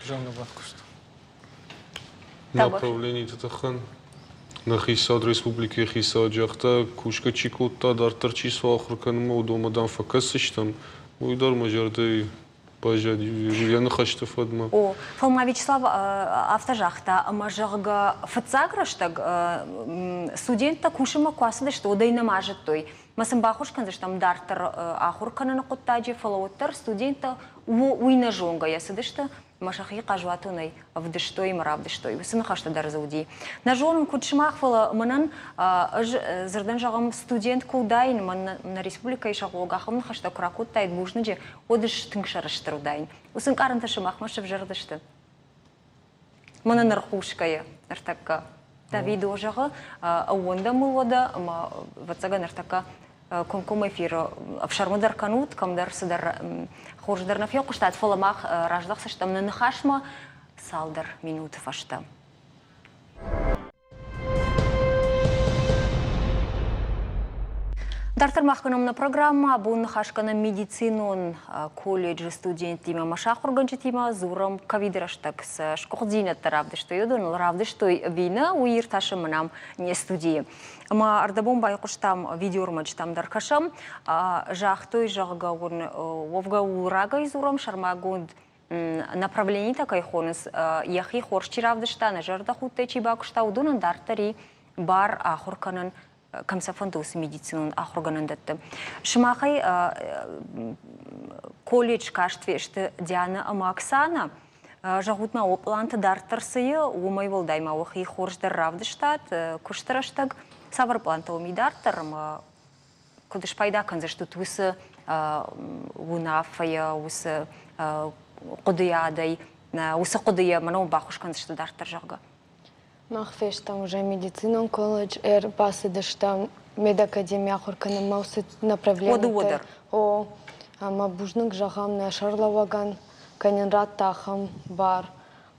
Зоны бакуыст. Направлениты тыххӕн. Нӕ хицауад, республикӕйы хицауад загъта, кусгӕ чи кодта, дарддӕр чи цы ахуыр кӕнынмӕ, уыдонмӕ, дам, фӕкӕсдзыстӕм. Уый дӕр мӕ зӕрдӕйы баззади йӕ ныхӕсты фӕдмӕ. О, фӕлӕ ма Вячеслав афтӕ загъта, ӕмӕ зӕгъгӕ, фыццаг рӕстӕг студенттӕ кусынмӕ куы ацыдысты, уӕд ӕй нӕма зыдтой. Мӕ сын баххуыс кӕндзыстӕм дарддӕр ахуыр кӕныны хъуыддаджы, фӕлӕ уӕддӕр студенттӕ уый нӕ зонгӕйӕ цыдысты ӕмӕ сӕхи хъазуатонӕй ӕвдыстой ӕмӕ равдыстой. Уыцы ныхӕстӕ дӕр дзы уыди. Нӕ зонын, куыд сымах, фӕлӕ мӕнӕн ӕз дзырдӕн зӕгъӕм, студент куы уыдаин, мӕн нӕ республикӕйы сӕргълӕууӕг ахӕм ныхӕстӕ куы ракодтаид бузныджы, уӕд ӕз тынг сӕрыстыр уыдаин. Уыцы ӕнкъарӕнтӕ сымахмӕ сӕвзӕрдысты? Мӕнӕ ныр хъусгӕйӕ ныртӕккӕ Давидо зӕгъы, ӕууӕндӕм ыл уӕдӕ, ӕмӕ ӕвӕццӕгӕн ныртӕккӕ комкоммӕ эфиры ӕфсӕрмы дӕр кӕнут, кӕмдӕр цыдӕр хорз дӕр нӕ фехъуыстат, фӕлӕ мах раздӕхдзыстӕм нӕ ныхасмӕ цалдӕр минуты фӕстӕ. Дарддӕр мах кӕнӕм нӕ программӕ. Абон ныхас кӕнӕм медицинон колледжы студенттимӕ ӕмӕ сӕ ахуыргӕнджытимӕ. Дзурӕм ковиды рӕстӕг цы сгуыхтдзинӕдтӕ равдыстой, уыдоныл равдыстой ӕви нӕ, уый иртасӕм мӕнӕм не студийы. Ӕмӕ ӕрдӕбон байхъуыстам видеоӕрмӕджытӕм дӕр кӕсӕм. Загътой, зӕгъгӕ, уын уӕвгӕ у рагӕй дзурӕм сӕрмагонд направленитӕ кӕй хонынц, йӕхи хорз чи равдыста, нӕ зӕрдӕхудтӕй чи бакуыста, уыдонӕн дарддӕр и бар ахуыр кӕнын кӕм сӕ фӕнды, уыцы медицинон ахуыргӕнӕндӕтты. Сымахӕй колледж каст фесты Диана ӕмӕ Оксана. Зӕгъут-ма, уӕ пъланты дарддӕр цы и, уымӕй уӕлдай ма уӕхи хорз дӕр равдыстат куысты рӕстӕг. Цавӕр пълантӕ уым и дарддӕр ӕмӕ куыд спайда кӕндзыстут уыцы уынаффӕйӕ, уыцы хъуыдыйадӕй, уыцы хъуыдыйӕ мӕнӕ уын баххуыс кӕндзысты дарддӕр, зӕгъгӕ? Мах фестӕм уже медицинон колледж, ӕрбацыдыстӕм медакадеми ахуыр кӕнынмӕ уыцы направлениты. О, ӕмӕ бузныг зӕгъӕм нӕ сӕргълӕууӕгӕн, кӕй нын радта ахӕм бар.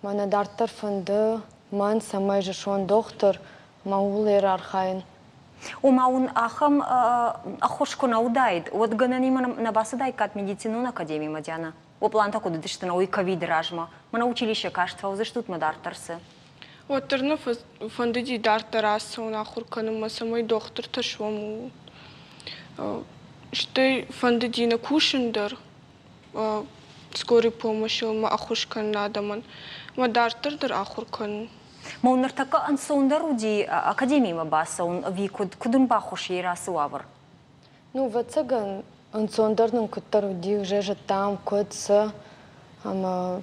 Мӕнӕ дарддӕр фӕнды мӕн, цӕмӕй зысон дохтыр, мӕ ууыл ӕрархайын. Ома уын ахӕм ӕххуыс куы нӕ уыдаид, уӕд гӕнӕнимӕ нӕ бацыдаиккат медицинон академимӕ, Диана? Уӕ пълантӕ куыд уыдысты нӕ уый ковиды размӕ? Мӕнӕ училище каст фӕуыдзыстут мӕ дарддӕр цы? Уӕддӕр нӕ фӕндыди дарддӕр ацӕуын ахуыр кӕнынмӕ, цӕмӕй дохтыртӕ суӕм, ууыл. Стӕй фӕндыди нӕ кусын дӕр, скорый помощь-ыл мӕ ӕххуыс кӕнын адӕмӕн. Мӕ дарддӕр дӕр ахуыр кӕнын. Мол, ныртӕккӕ ӕнцондӕр уыди академимӕ бацӕуын ӕви куыд, куыд ын баххуыс йе рацы уавӕр? Ну, ӕвӕццӕгӕн, ӕнцондӕр нын куыддӕр уыди, уже зыдтам, куыд, цы, ӕмӕ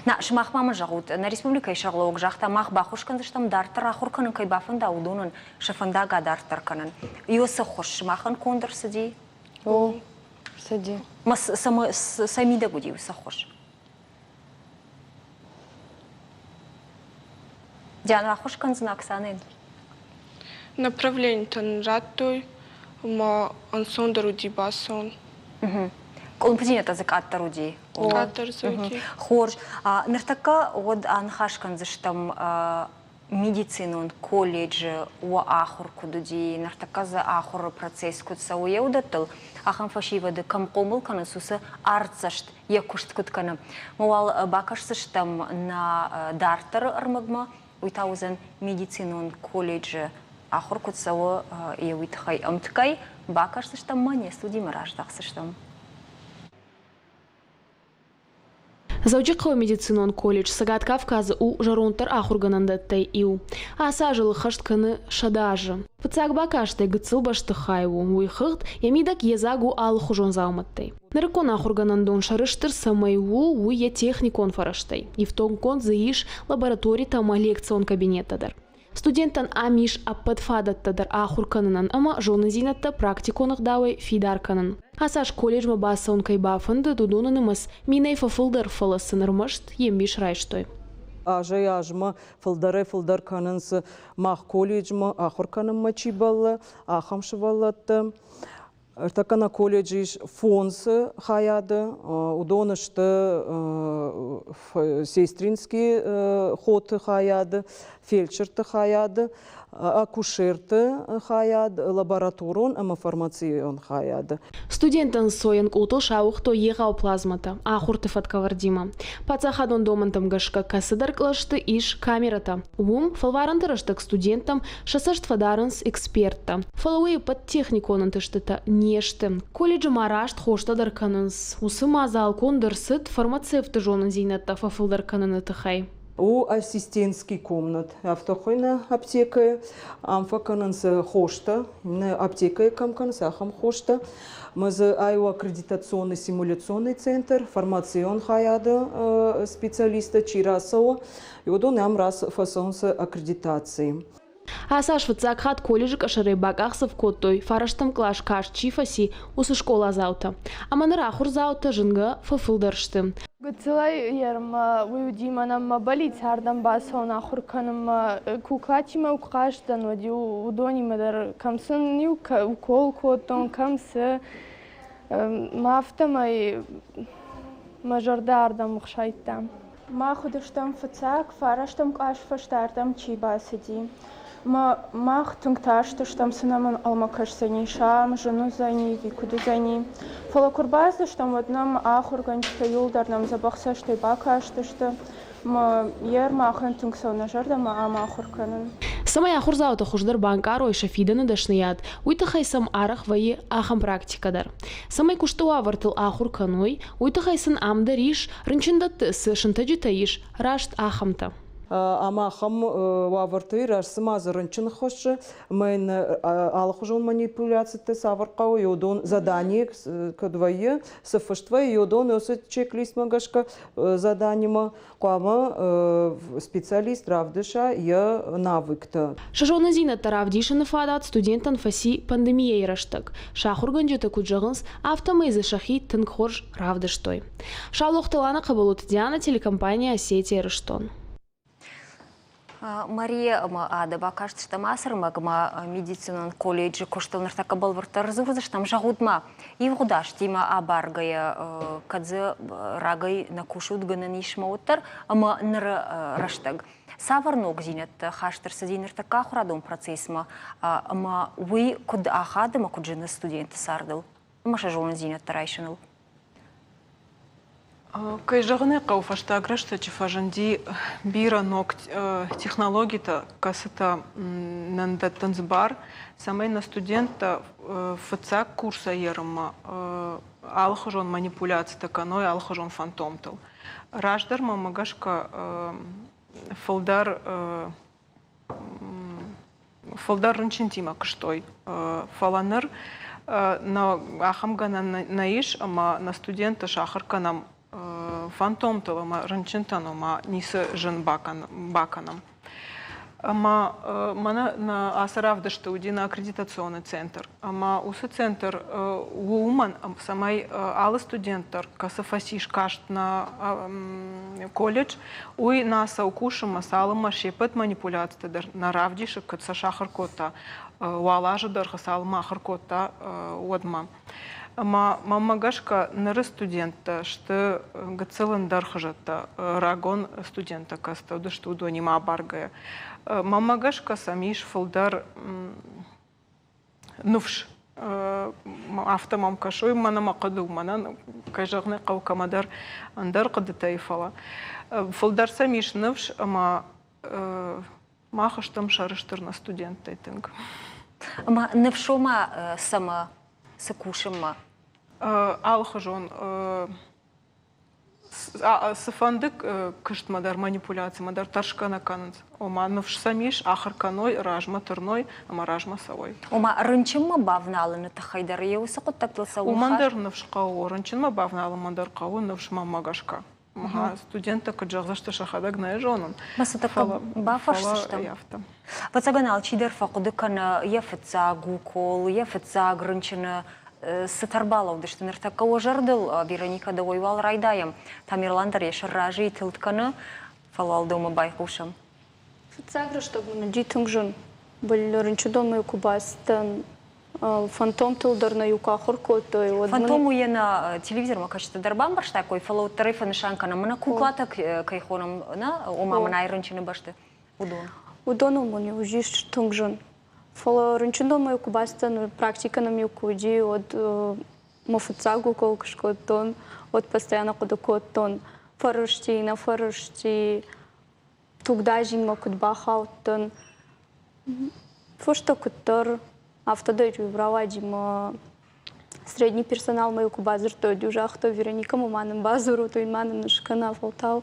На, сымах ма мын зӕгъут, нӕ республикӕйы сӕргълӕууӕг загъта, мах баххуыс кӕндзыстӕм дарддӕр ахуыр кӕнын кӕй бафӕнда, уыдонӕн сӕ фӕндаг адарддӕр кӕнын. Иосы ххуыс сымахӕн конд ӕрцыди? О, ӕрцыди. Ма цӕ мидӕг уыди уыцы ххуыс? Диана, ӕххуыс кӕндзынӕ Оксанӕйӕн? Направленитӕ нын радтой, ӕмӕ ӕнцондӕр уыди бацӕуын. Къуылымпыдзинӕдтӕ дзы къаддӕр уыди? Къаддӕр дзы уыди. Хорз. Ныртӕккӕ уӕд аныхас кӕндзыстӕм медицинон колледжы уӕ ахуыр куыд уыди, ныртӕккӕ дзы ахуыры процесс куыд цӕуы, йӕ уыдӕттыл, ахӕм фӕсивӕды кӕм хъомыл кӕнынц, уыцы артдзӕст йӕ куыст куыд кӕны. Ма уал бакӕсдзыстӕм нӕ дарддӕры ӕрмӕгмӕ, уый та уыдзӕн медицинон колледжы ахуыр куыд цӕуы, йӕ уый тыххӕй ӕмткӕй бакӕсдзыстӕм ма не студимӕ раздӕхдзыстӕм. Дзӕуджыхъӕуы медицинон колледж Цӕгат Кавказы у зӕронддӕр ахуыргӕнӕндӕттӕй иу. Ацы аз ыл ӕххӕст кӕны 100 азы. Фыццаг бакастӕй гыццыл бӕстыхай у, уый хыгъд йӕ мидӕг йедзаг у алыхуызон дзаумӕттӕй. Нырыккон ахуыргӕнӕндон сӕрыстыр цӕмӕй у, уый йӕ техникон фӕрӕзтӕй. Ифтонггонд дзы ис лабораторитӕ ӕмӕ лекцион кабинеттӕ дӕр. Студенттӕн ам ис ӕппӕт фадӕттӕ дӕр ахуыр кӕнынӕн ӕмӕ зонындзинӕдтӕ практикон ӕгъдауӕй фидар кӕнын. Ацы аз колледжмӕ бацӕуын кӕй бафӕндыд, уыдоны нымӕц минӕй фӕфылдӕр, фӕлӕ сын ӕрмӕст йе мбис райстой. Азӕй-азмӕ фылдӕрӕй-фылдӕр кӕнынц мах колледжмӕ ахуыр кӕнынмӕ чи бӕллы, ахӕм сывӕллӕттӕ. Ӕртӕккӕ нӕ колледжы ис фондз хайады. Уыдон сты сестринский хоты хайады, фельдшерты хайады. акушерты хайад, лабораторон ӕмӕ фармацион хайад. Студенттӕн сойын къултыл сауыгътой егъау плазмӕтӕ ахуырты фӕткӕвӕрдимӕ. Паддзахадон домӕнтӕм гӕсгӕ кӕцыдӕр кълӕсты ис камерӕтӕ. Уым фӕлварӕнты рӕстӕг студенттӕм сӕ цӕст фӕдарынц эксперттӕ. Фӕлӕ уый ӕппӕт техникон ӕнтыстытӕ не сты. Колледжы ма раст хостӕ дӕр кӕнынц. Уыцы мадзал конд ӕрцыд фармацевтты зонындзинӕдтӕ фӕфылдӕр кӕныны тыххӕй. У ассистентский комнат, афтӕ хуыйны аптекӕйы. Ам фӕкӕнынц хостӕ, аптекӕйы кӕм кӕнынц, ахӕм хостӕ. Мӕ дзы ай у аккредитационный симуляционный центр, фармацион хайады специалисттӕ чи рацӕуы, уыдон ӕм фӕцӕуынц аккредитацийы. Ацы аз фыццаг хатт колледжы къӕсӕрӕй бакъахдзӕф кодтой, фарӕстӕм кълас каст чи фӕци, уыцы скъоладзаутӕ. Ӕмӕ ныр ахуырдзаутӕ зынгӕ фӕфылдӕр сты. Гыццылӕй ермӕ уый уыди мӕнӕн мӕ бӕллиц ардӕм бацӕуын ахуыр кӕнынмӕ. Куклатимӕ куы хъазтӕн, уӕд-иу уыдонимӕ дӕр кӕм сын-иу укол кодтон, кӕм цы. Мӕ афтӕмӕй мӕ зӕрдӕ ардӕм ӕхсайдта. Мах уыдыстӕм фыццаг, фарӕстӕм кълас фӕстӕрдӕм чи бацыди. Мах тынг тарстыстӕм, цы нӕм ӕнхъӕлмӕ кӕсдзӕнис, ам зын уыдзӕни ӕви куыд уыдзӕни. Фӕлӕ куы рбацыдыстӕм, уӕд нӕм ахуыргӕнджытӕ иууылдӕр нӕм дзӕбӕх цӕстӕй бакастысты. Йе рмахӕн тынг цӕуы нӕ зӕрдӕмӕ ам ахуыр кӕнын. Цӕмӕй ахуырдзаутӕ хуыздӕр банкъарой сӕ фидӕны дӕсныйад, уый тыххӕй сӕм арӕх вӕййы ахӕм практикӕ дӕр. Цӕмӕй куысты уавӕртыл ахуыр кӕной, уый тыххӕй сын ам дӕр ис, рынчындӕтты цы сынтӕджытӕ ис, раст ахӕмтӕ. Ӕмӕ ахӕм уавӕрты раз цыма дзы рынчын хӕссы, ӕмӕ йын алыхуызон манипуляцитӕ цавӕр хъӕуы, уыдон задание куыд вӕййы, цы фыст вӕййы, уыдон уыцы чек-листмӕ гӕсгӕ заданимӕ хъуамӕ специалист равдыса йӕ навыктӕ. Сӕ зонындзинӕдтӕ равдисыны фадат студенттӕн фӕци пандемийӕйы рӕстӕг. Сӕ ахуыргӕнджытӕ куыд зӕгъынц, афтӕмӕй дзы сӕхи тынг хорз равдыстой. Саулохты Лана Хъӕбӕлоты Диана, телекомпания «Осетия Ирыстон». Мария ӕмӕ Ада бакастыстӕм ацы ӕрмӕгмӕ медицинон колледжы куыстыл ныртӕккӕ бӕлвырддӕр дзурдзыстӕм. Зӕгъут-ма, ивгъуыд азтимӕ абаргӕйӕ, кӕд дзы рагӕй нӕ кусут гӕнӕн ис ма уӕддӕр, ӕмӕ ныры рӕстӕг цавӕр ногдзинӕдтӕ хаст ӕрцыди ныртӕккӕ ахуырадон процессмӕ ӕмӕ уый куыд ахады ӕмӕ куыд зыны студенты цардыл ӕмӕ сӕ зонындзинӕдтӕ райсыныл? Кӕй зӕгъын ӕй хъӕуы, фӕстаг рӕстӕджы фӕзынди бирӕ ног технологитӕ, кӕцытӕ нын дӕттынц бар, цӕмӕй нӕ студенттӕ фыццаг курсӕй ерынмӕ алыхуызон манипуляцитӕ кӕной алыхуызон фантомтыл. Раздӕр мӕнмӕ гӕсгӕ фылдӕр фылдӕр рынчынтимӕ куыстой. Фӕлӕ ныр нӕ ахӕм гӕнӕн нӕ ис, ӕмӕ нӕ студентты сахуыр кӕнӕм фантомтыл ӕмӕ рынчынтӕн ома ницы зын бакӕнӕм. Ӕмӕ мӕнӕ нӕ ацы равдысты уыди нӕ аккредитационный центр. Ӕмӕ уыцы центр у уымӕн, цӕмӕй алы студент дӕр, кӕцы фӕцис каст нӕ колледж, уый нӕ цӕуы кусынмӕ, цалынмӕ се ппӕт манипуляцитӕ дӕр нӕ равдисы, куыд сӕ сахуыр кодта, уал азы дӕргъы цалынмӕ ахуыр кодта, уӕдмӕ. Ӕмӕ мӕнмӕ гӕсгӕ ныры студенттӕ сты гыццыл ӕндӕр хуызӕттӕ, рагон студенттӕ кӕцытӕ уыдысты, уыдонимӕ абаргӕйӕ. Мӕнмӕ гӕсгӕ сӕм ис фылдӕр ныфс. Афтӕ мӕм кӕсой, мӕнӕ мӕ хъуыды у, мӕнӕн, кӕй зӕгъын ӕй хъӕуы, кӕмӕдӕр ӕндӕр хъуыдытӕй, фӕлӕ фылдӕр сӕм ис ныфс ӕмӕ мах стӕм сӕрыстыр нӕ студенттӕй тынг. Ӕмӕ ныфсома цӕмӕ, цы кусынмӕ? Алыхуызон цыфӕнды куыстмӕ дӕр, манипуляцимӕ дӕр тӕрсгӕ нӕ кӕнынц. Ома ныфс сӕм ис, ахуыр кӕной, размӕ тырной ӕмӕ размӕ цӕуой. Ома рынчынмӕ бавналыны тыххӕй дӕр йӕ уыцы хъуыддӕгтыл цӕуын Уымӕн дӕр ныфс хъӕуы, рынчынмӕ бавналынмӕ дӕр хъӕуы ныфс мӕнмӕ гӕсгӕ. Студенттӕ куыд зӕгъдзысты, сӕхӕдӕг нӕ зонын. Фӕлӕ бафӕрсдзыстӕм. Ӕвӕццӕгӕн, алчидӕр фӕхъуыды кӕны йӕ фыццаг укол, йӕ фыццаг рынчыны цытӕ ӕрбалӕудысты ныртӕккӕ уӕ зӕрдыл, Вероникӕ, дӕуӕй уал райдайӕм. Тамерлан дӕр йӕ сӕр разыйы тылд кӕны, фӕлӕ уал дӕумӕ байхъусӕм. Фыццаг рӕстӕг мын уыди тынг зын. Рынчындонмӕ куы бацыдтӕн, фантомтыл дӕр нӕ иу куы ахуыр кодтой, уӕд Фантом уый нӕ телевизормӕ кӕсджытӕ дӕр бамбӕрстаиккой, фӕлӕ уӕддӕр ӕй фӕнысан кӕнӕм. Мӕнӕ куклатӕ кӕй хонӕм, нӕ, ома мӕнӕ рынчыны бӕсты, уыдон. Уыдоныл мын уыдис тынг зын. Фӕлӕ рынчындонмӕ куы бацыдтӕн, практикӕ нӕм-иу куы уыди, уӕд мӕ фыццаг укол куы скодтон, уӕд постоянно хъуыды кодтон, фӕрысти, нӕ фӕрысти, тугдадзинмӕ куыд бахаудтӕн. Фӕстӕ куыддӕр, афтӕ дӕр рауади мӕ средний персоналмӕ куы бадзырдтой, уӕд-иу загътой, Вероникӕмӕ ма нын бадзурут, уый ма нын скӕна фӕлтау.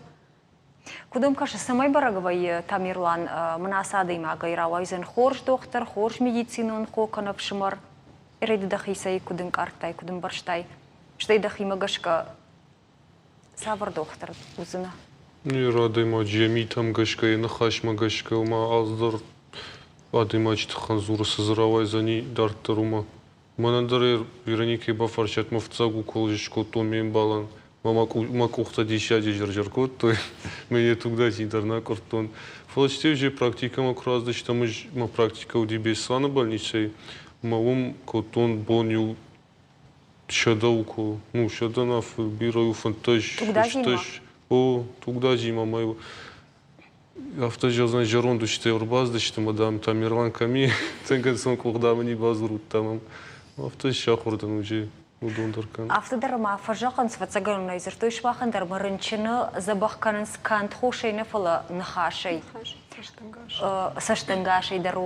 Куыд уӕм кӕсы, цӕмӕй бӕрӕг вӕййы Тамерлан, мын ацы адӕймагӕй рауайдзӕн хорз дохтыр, хорз медицинон хо кӕнӕ фсымӕр? Ӕрӕй дӕхицӕй куыд ӕнкъардтай, куыд ӕмбӕрстай? Стӕй дӕхимӕ гӕсгӕ цавӕр дохтыр уыдзынӕ? Ныр адӕймаджы йӕ митӕм гӕсгӕ, йӕ ныхасмӕ гӕсгӕ, ома алцыдӕр адӕймаджы тыххӕн дзуры, цы дзы рауайдзӕни дарддӕр, уымӕ. Мӕнӕн дӕр Вероникӕйы бафарстат мӕ фыццаг укол скодтон ме мбалӕн. Мӕ къухтӕ диссаджы зыр-зыр кодтой, мӕ йӕ тугдадзин дӕр нӕ къуырдтон. Фӕлӕ стӕй уже практикӕмӕ куы рацыдыстӕм, ӕз мӕ практикӕ уыди Беслӕны больницӕйы, ӕмӕ уым кодтон бон иу 100 уколы. Ну, 100 нӕ, бирӕ у 15, 16. О, тугдадзимӕ мӕ Афтӕ зӕгъдзӕн, зӕронд устӕ ӕрбацыдысты ӕмӕ, дам, Тамерлан кӕм и, цӕнгӕнцон къухдамӕни бадзурут, дам, Афтӕ сахуыр дӕн уже уыдон дӕр кӕн. Афтӕ дӕр ма фӕзӕгъынц, ӕвӕццӕгӕн ӕй дзырдтой сымахӕн дӕр ӕмӕ рынчыны дзӕбӕх кӕнынц канд хосӕй нӕ, фӕлӕ ныхасӕй. Цӕстӕнгасӕй дӕр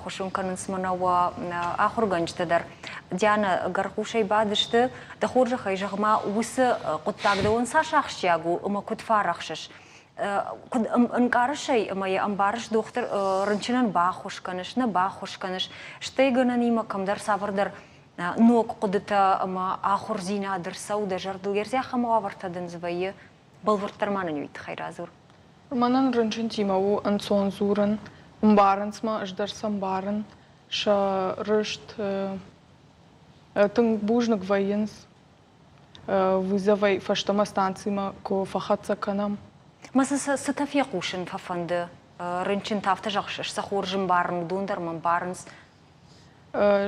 хуысын кӕнынц мӕнӕ уӕ ахуыргӕнджытӕ дӕр. Диана, гӕрхъусӕй бадысты, дӕ хорзӕхӕй зӕгъ-ма, уыцы хъуыддаг дӕуӕн цас ахсджиаг у ӕмӕ куыд фӕарӕхсыс? Куыд ӕнкъарыс ӕй ӕмӕ йӕ ӕмбарыс, дохтыр рынчынӕн баххуыс кӕныс, нӕ баххуыс кӕныс, стӕй гӕнӕнимӕ кӕмдӕр цавӕрдӕр ног хъуыдытӕ ӕмӕ ахуырдзинад ӕрцӕуы дӕ зӕрдыл, ӕрдзӕ ахӕм уавӕртӕ дын дзы вӕййы? Бӕлвырддӕр ма нын уый тыххӕй радзур. Мӕнӕн рынчынтимӕ у ӕнцон дзурын, ӕмбарынц мӕ, ӕз дӕр сӕ ӕмбарын, сӕ рыст тынг бузныг вӕййынц. Вызовӕй фӕстӕмӕ станцимӕ куы фӕхӕццӕ кӕнӕм. Мӕ цытӕ фехъусын фӕфӕнды? Рынчынтӕ афтӕ зӕгъыс, сӕ хорз ӕмбарын, уыдон дӕр мӕ ӕмбарынц.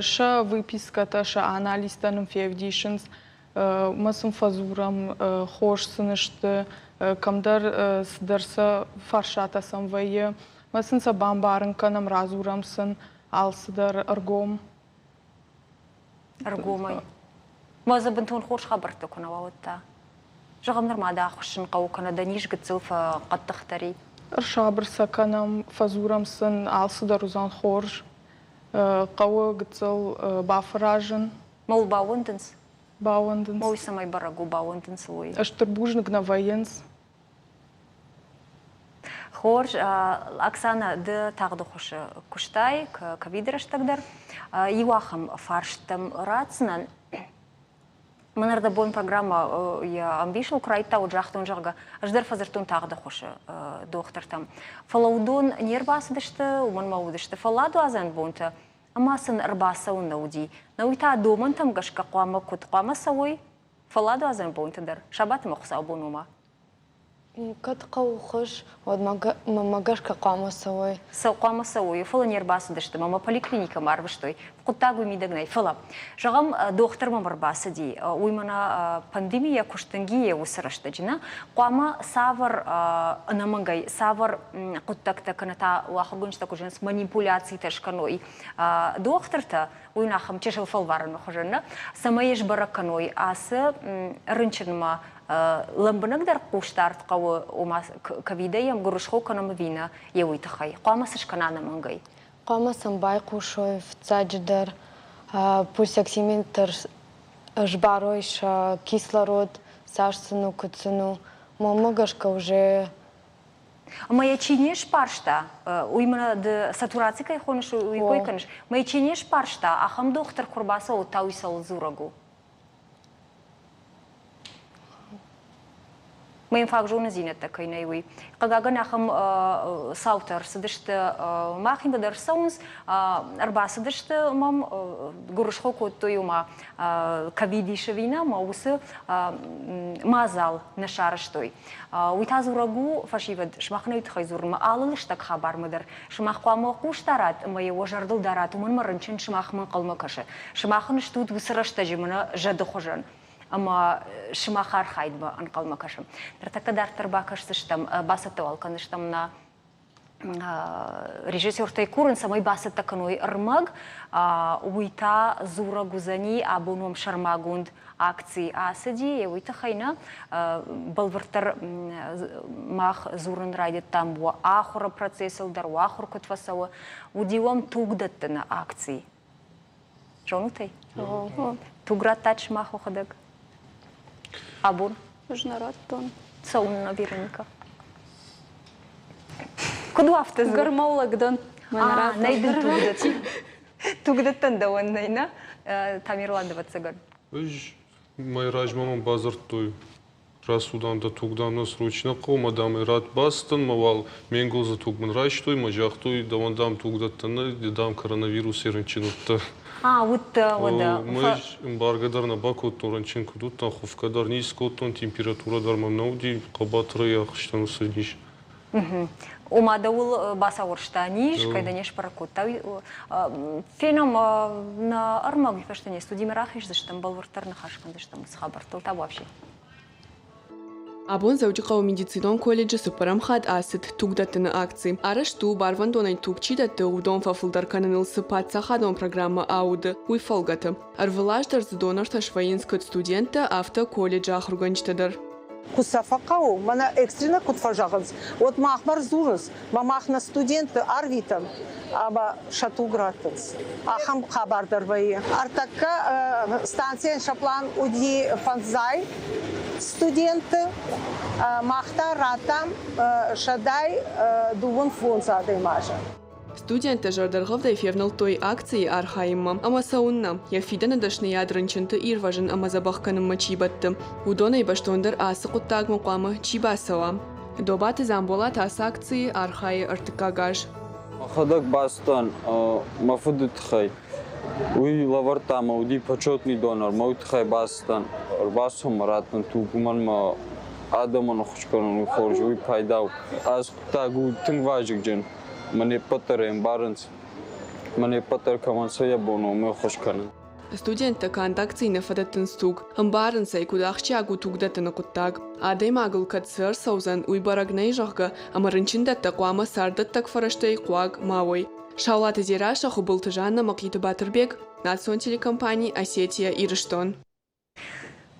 Сӕ выпискӕтӕ, сӕ анализтӕ нын февдисынц. Мӕ сын фӕдзурӕм, хорз сын сты, кӕмдӕр цыдӕр сӕ фарстатӕ сӕм вӕййы. Мӕ сын сӕ бамбарын кӕнӕм, радзурӕм сын алцыдӕр ӕргом. Ӕргомӕй. Мӕ дзы бынтон хорз хабӕрттӕ куы нӕ уа, уӕд та? Зӕгъӕм, нырма дӕ ахуыссын хъӕуы кӕнӕ дӕ низ гыццыл фӕхъӕддыхдӕр и. Ӕрсабыр сӕ кӕнӕм, фӕдзурӕм сын, алцыдӕр уыдзӕн хорз. Хъӕуы гыццыл бафӕразын. Мӕ баууӕндынц? Баууӕндынц. Мӕ уый цӕмӕй бӕрӕг у, баууӕндынц уый? Стыр бузныг нӕ вӕййынц. Хорз, Оксана, ды тагъды хуысы куыстай, ковиды рӕстӕг дӕр. Иу ахӕм фарст дӕм ратдзынӕн. Мӕн ӕрдӕбон программӕ йӕ ӕмбисыл куы райдыдта, уӕд загътон, зӕгъгӕ, ӕз дӕр фӕдзырдтон тагъды хуысы дохтыртӕм. Фӕлӕ уыдон не рбацыдысты, уымӕн ма уыдысты фӕлладуадзӕн бонтӕ, ӕмӕ сын ӕрбацӕуын нӕ уыди. Науи та домӕнтӕм гӕсгӕ хъуамӕ куыд хъуамӕ цӕуой фӕлладуадзӕн бонты дӕр, сабат ӕмӕ хуыцаубон ома. Кӕд хъӕуы хуыз, уӕд мӕ гӕсгӕ хъуамӕ цӕуой. Хъуамӕ цӕуой, фӕлӕ не рбацыдысты мӕ поликлиникӕмӕ арвыстой. Хъуыддаг уый мидӕг нӕй. Фӕлӕ, зӕгъӕм, дохтыр мӕм ӕрбацыди, уый мӕнӕ пандемийӕ куы стынг и уыцы рӕстӕджы, нӕ хъуамӕ цавӕр ӕнӕмӕнгӕй, цавӕр хъуыддӕгтӕ кӕнӕ та ахуыргӕнджытӕ куы зӕгъынц, манипуляцитӕ скӕной дохтыртӕ, уый ахӕм чысыл фӕлварӕны хуызӕн, нӕ, цӕмӕй сбӕрӕг кӕной ацы рынчынмӕ лӕмбынӕгдӕр хъусдард хъӕуы, ома ковидӕй йӕм гуырысхо кӕнӕм ӕви нӕ, йе уый тыххӕй. Хъуамӕ цы скӕна ӕнӕмӕнгӕй? Хъуамӕ сӕм байхъусой фыццаджыдӕр, пульсоксиметр сбарой сӕ кислород, цас сын у, куыд сын у. Мӕнмӕ гӕсгӕ уже Ӕмӕ йӕ чи не сбарста, уый мӕнӕ ды сатураци кӕй хоныс, уый кой кӕныс, мӕ йӕ чи не сбарста, ахӕм дохтыр куы рбацӕуы, та уый цӕуыл дзурӕг у? Мӕ йын фаг зонындзинӕдтӕ кӕй нӕй, уый. Хъыгагӕн, ахӕм цаутӕ ӕрцыдысты махимӕ дӕр цӕуынц, ӕрбацыдысты мӕм, гуырысхо кодтой, ома ковид ис ӕви нӕ, ӕмӕ уыцы мадзал нӕ сарӕзтой. Уый та дзурӕг у, фӕсивӕд, сымах нӕ уый тыххӕй дзурынмӕ алы лыстӕг хабармӕ дӕр сымах хъуамӕ хъус дарат ӕмӕ йӕ уӕ зӕрдыл дарат, уымӕн мӕ рынчын сымахмӕ ӕнхъӕлмӕ кӕсы. Сымах ын стут уыцы рӕстӕджы мӕнӕ зӕды хуызӕн ӕмӕ сымах архайдмӕ ӕнхъӕлмӕ кӕсӕм. Ныртӕккӕ дарддӕр бакӕсдзыстӕм, бацӕттӕ уал кӕндзыстӕм нӕ. Режиссертӕй курын, цӕмӕй бацӕттӕ кӕной ӕрмӕг, уый та дзурӕг уыдзӕни, абон уӕм сӕрмагонд акци ацыди, уый тыххӕй нӕ бӕлвырддӕр мах дзурын райдыдтам уӕ ахуыры процессыл дӕр, уӕ ахуыр куыд фӕцӕуы, уыди уӕм тугдӕттыны акци. Зонут ӕй? Туг радтат сымах уӕхӕдӕг? Абон? Ӕз нӕ радтон. Цӕуыннӕ, Вероника? Куыд у афтӕ дзур? Гормолог дӕн. Нӕй дын тугдӕттӕн. Тугдӕттӕн дӕуӕн нӕй, нӕ? Тамерлан, ӕвӕццӕгӕн. Ӕз мӕ размӕ мӕм бадзырдтой, рацу, дам, дӕ туг, дам, нӕ срочно хъӕуы, мӕ, дам, ӕй ратт бацыдтӕн, мӕ уал ме нгуылдзы туг мын райстой, мӕ загътой, дӕуӕн, дам, тугдӕттӕн нӕй, ды, дам, коронавирусӕй рынчын уыдтӕ. А, уыдтӕ, уӕдӕ. Мӕ ӕмбаргӕ дӕр нӕ бакодтон, рынчын куыд уыдтӕн, хуыфгӕ дӕр ницы кодтон, температурӕ дӕр мӕм нӕ уыди, хъӕбатырӕй ахызтӕн уыцы низ. Ома дӕуыл бацауӕрста низ, кӕй дӕ не сбӕрӕг кодта. Фенӕм нӕ ӕрмӕг уый фӕстӕ не студимӕ рахиздзыстӕм, бӕлвырддӕр ныхас кӕндзыстӕм уыцы хабӕрттыл. Табуафси. Абон Дзӕуджыхъӕуы медицинон колледжы цыппӕрӕм хатт ацыд тугдӕттыны акци. Арӕзт у, барвӕндонӕй туг чи дӕтты, уыдон фӕфылдӕр кӕныныл цы паддзахадон программӕ ауды, уый фӕлгӕты. Ӕрвылаз дӕр дзы донортӕ свӕййынц куыд студенттӕ, афтӕ колледжы ахуыргӕнджытӕ дӕр. Куы сӕ фӕхъӕуы, мӕнӕ экстренно куыд фӕзӕгъынц, уӕд махмӕ рдзурынц, мӕ мах нӕ студентты арвитӕм ӕмӕ сӕ туг раттынц. Ахӕм хабар дӕр вӕййы. Ӕртӕккӕ станцийӕн сӕ план уыди фӕндзай студентты, мах та радтам 125 адӕймаджы. Студенттӕ зӕрдӕргъӕвдӕй февнӕлдтой акцийы архайынмӕ ӕмӕ цӕуыннӕ, йӕ фидӕны дӕсныйад рынчынты ирвӕзын ӕмӕ дзӕбӕх кӕнынмӕ чи бӕтты, уыдонӕй бӕстондӕр ацы хъуыддагмӕ хъуамӕ чи бацӕуа. Добаты Дзамболат ацы акцийы архайы ӕртыккаг аз. Мӕхӕдӕг бацыдтӕн мӕ фыды тыххӕй. Уый лӕвӕрдта мӕ уыди почетный донор, мӕ уый тыххӕй бацыдтӕн. Ӕрбацу мӕ раттын туг, уымӕн мӕ адӕмӕн ӕххуыс кӕнын уый хорз, уый пайда у. Ацы хъуыддаг у тынг вазыгджын. Мӕн не ппӕт дӕр ӕмбарынц, мӕн не ппӕт дӕр кӕмӕн цы йӕ бон у, уымӕй ӕххуыс кӕнын. Студенттӕ канд акцийы нӕ фӕдӕттынц туг, ӕмбарынц ӕй, куыд ахсджиаг у тугдӕттыны хъуыддаг. Адӕймагыл кӕд цы ӕрцӕудзӕн, уый бӕрӕг нӕй, зӕгъгӕ, ӕмӕ рынчындӕттӕ хъуамӕ царддӕттӕг фӕрӕзтӕй хъуаг ма уой. Саулаты Дзерассӕ, Хуыбылты Жаннӕ, Мӕхъиты Батырбег, национ телекомпани «Осетия-Ирыстон».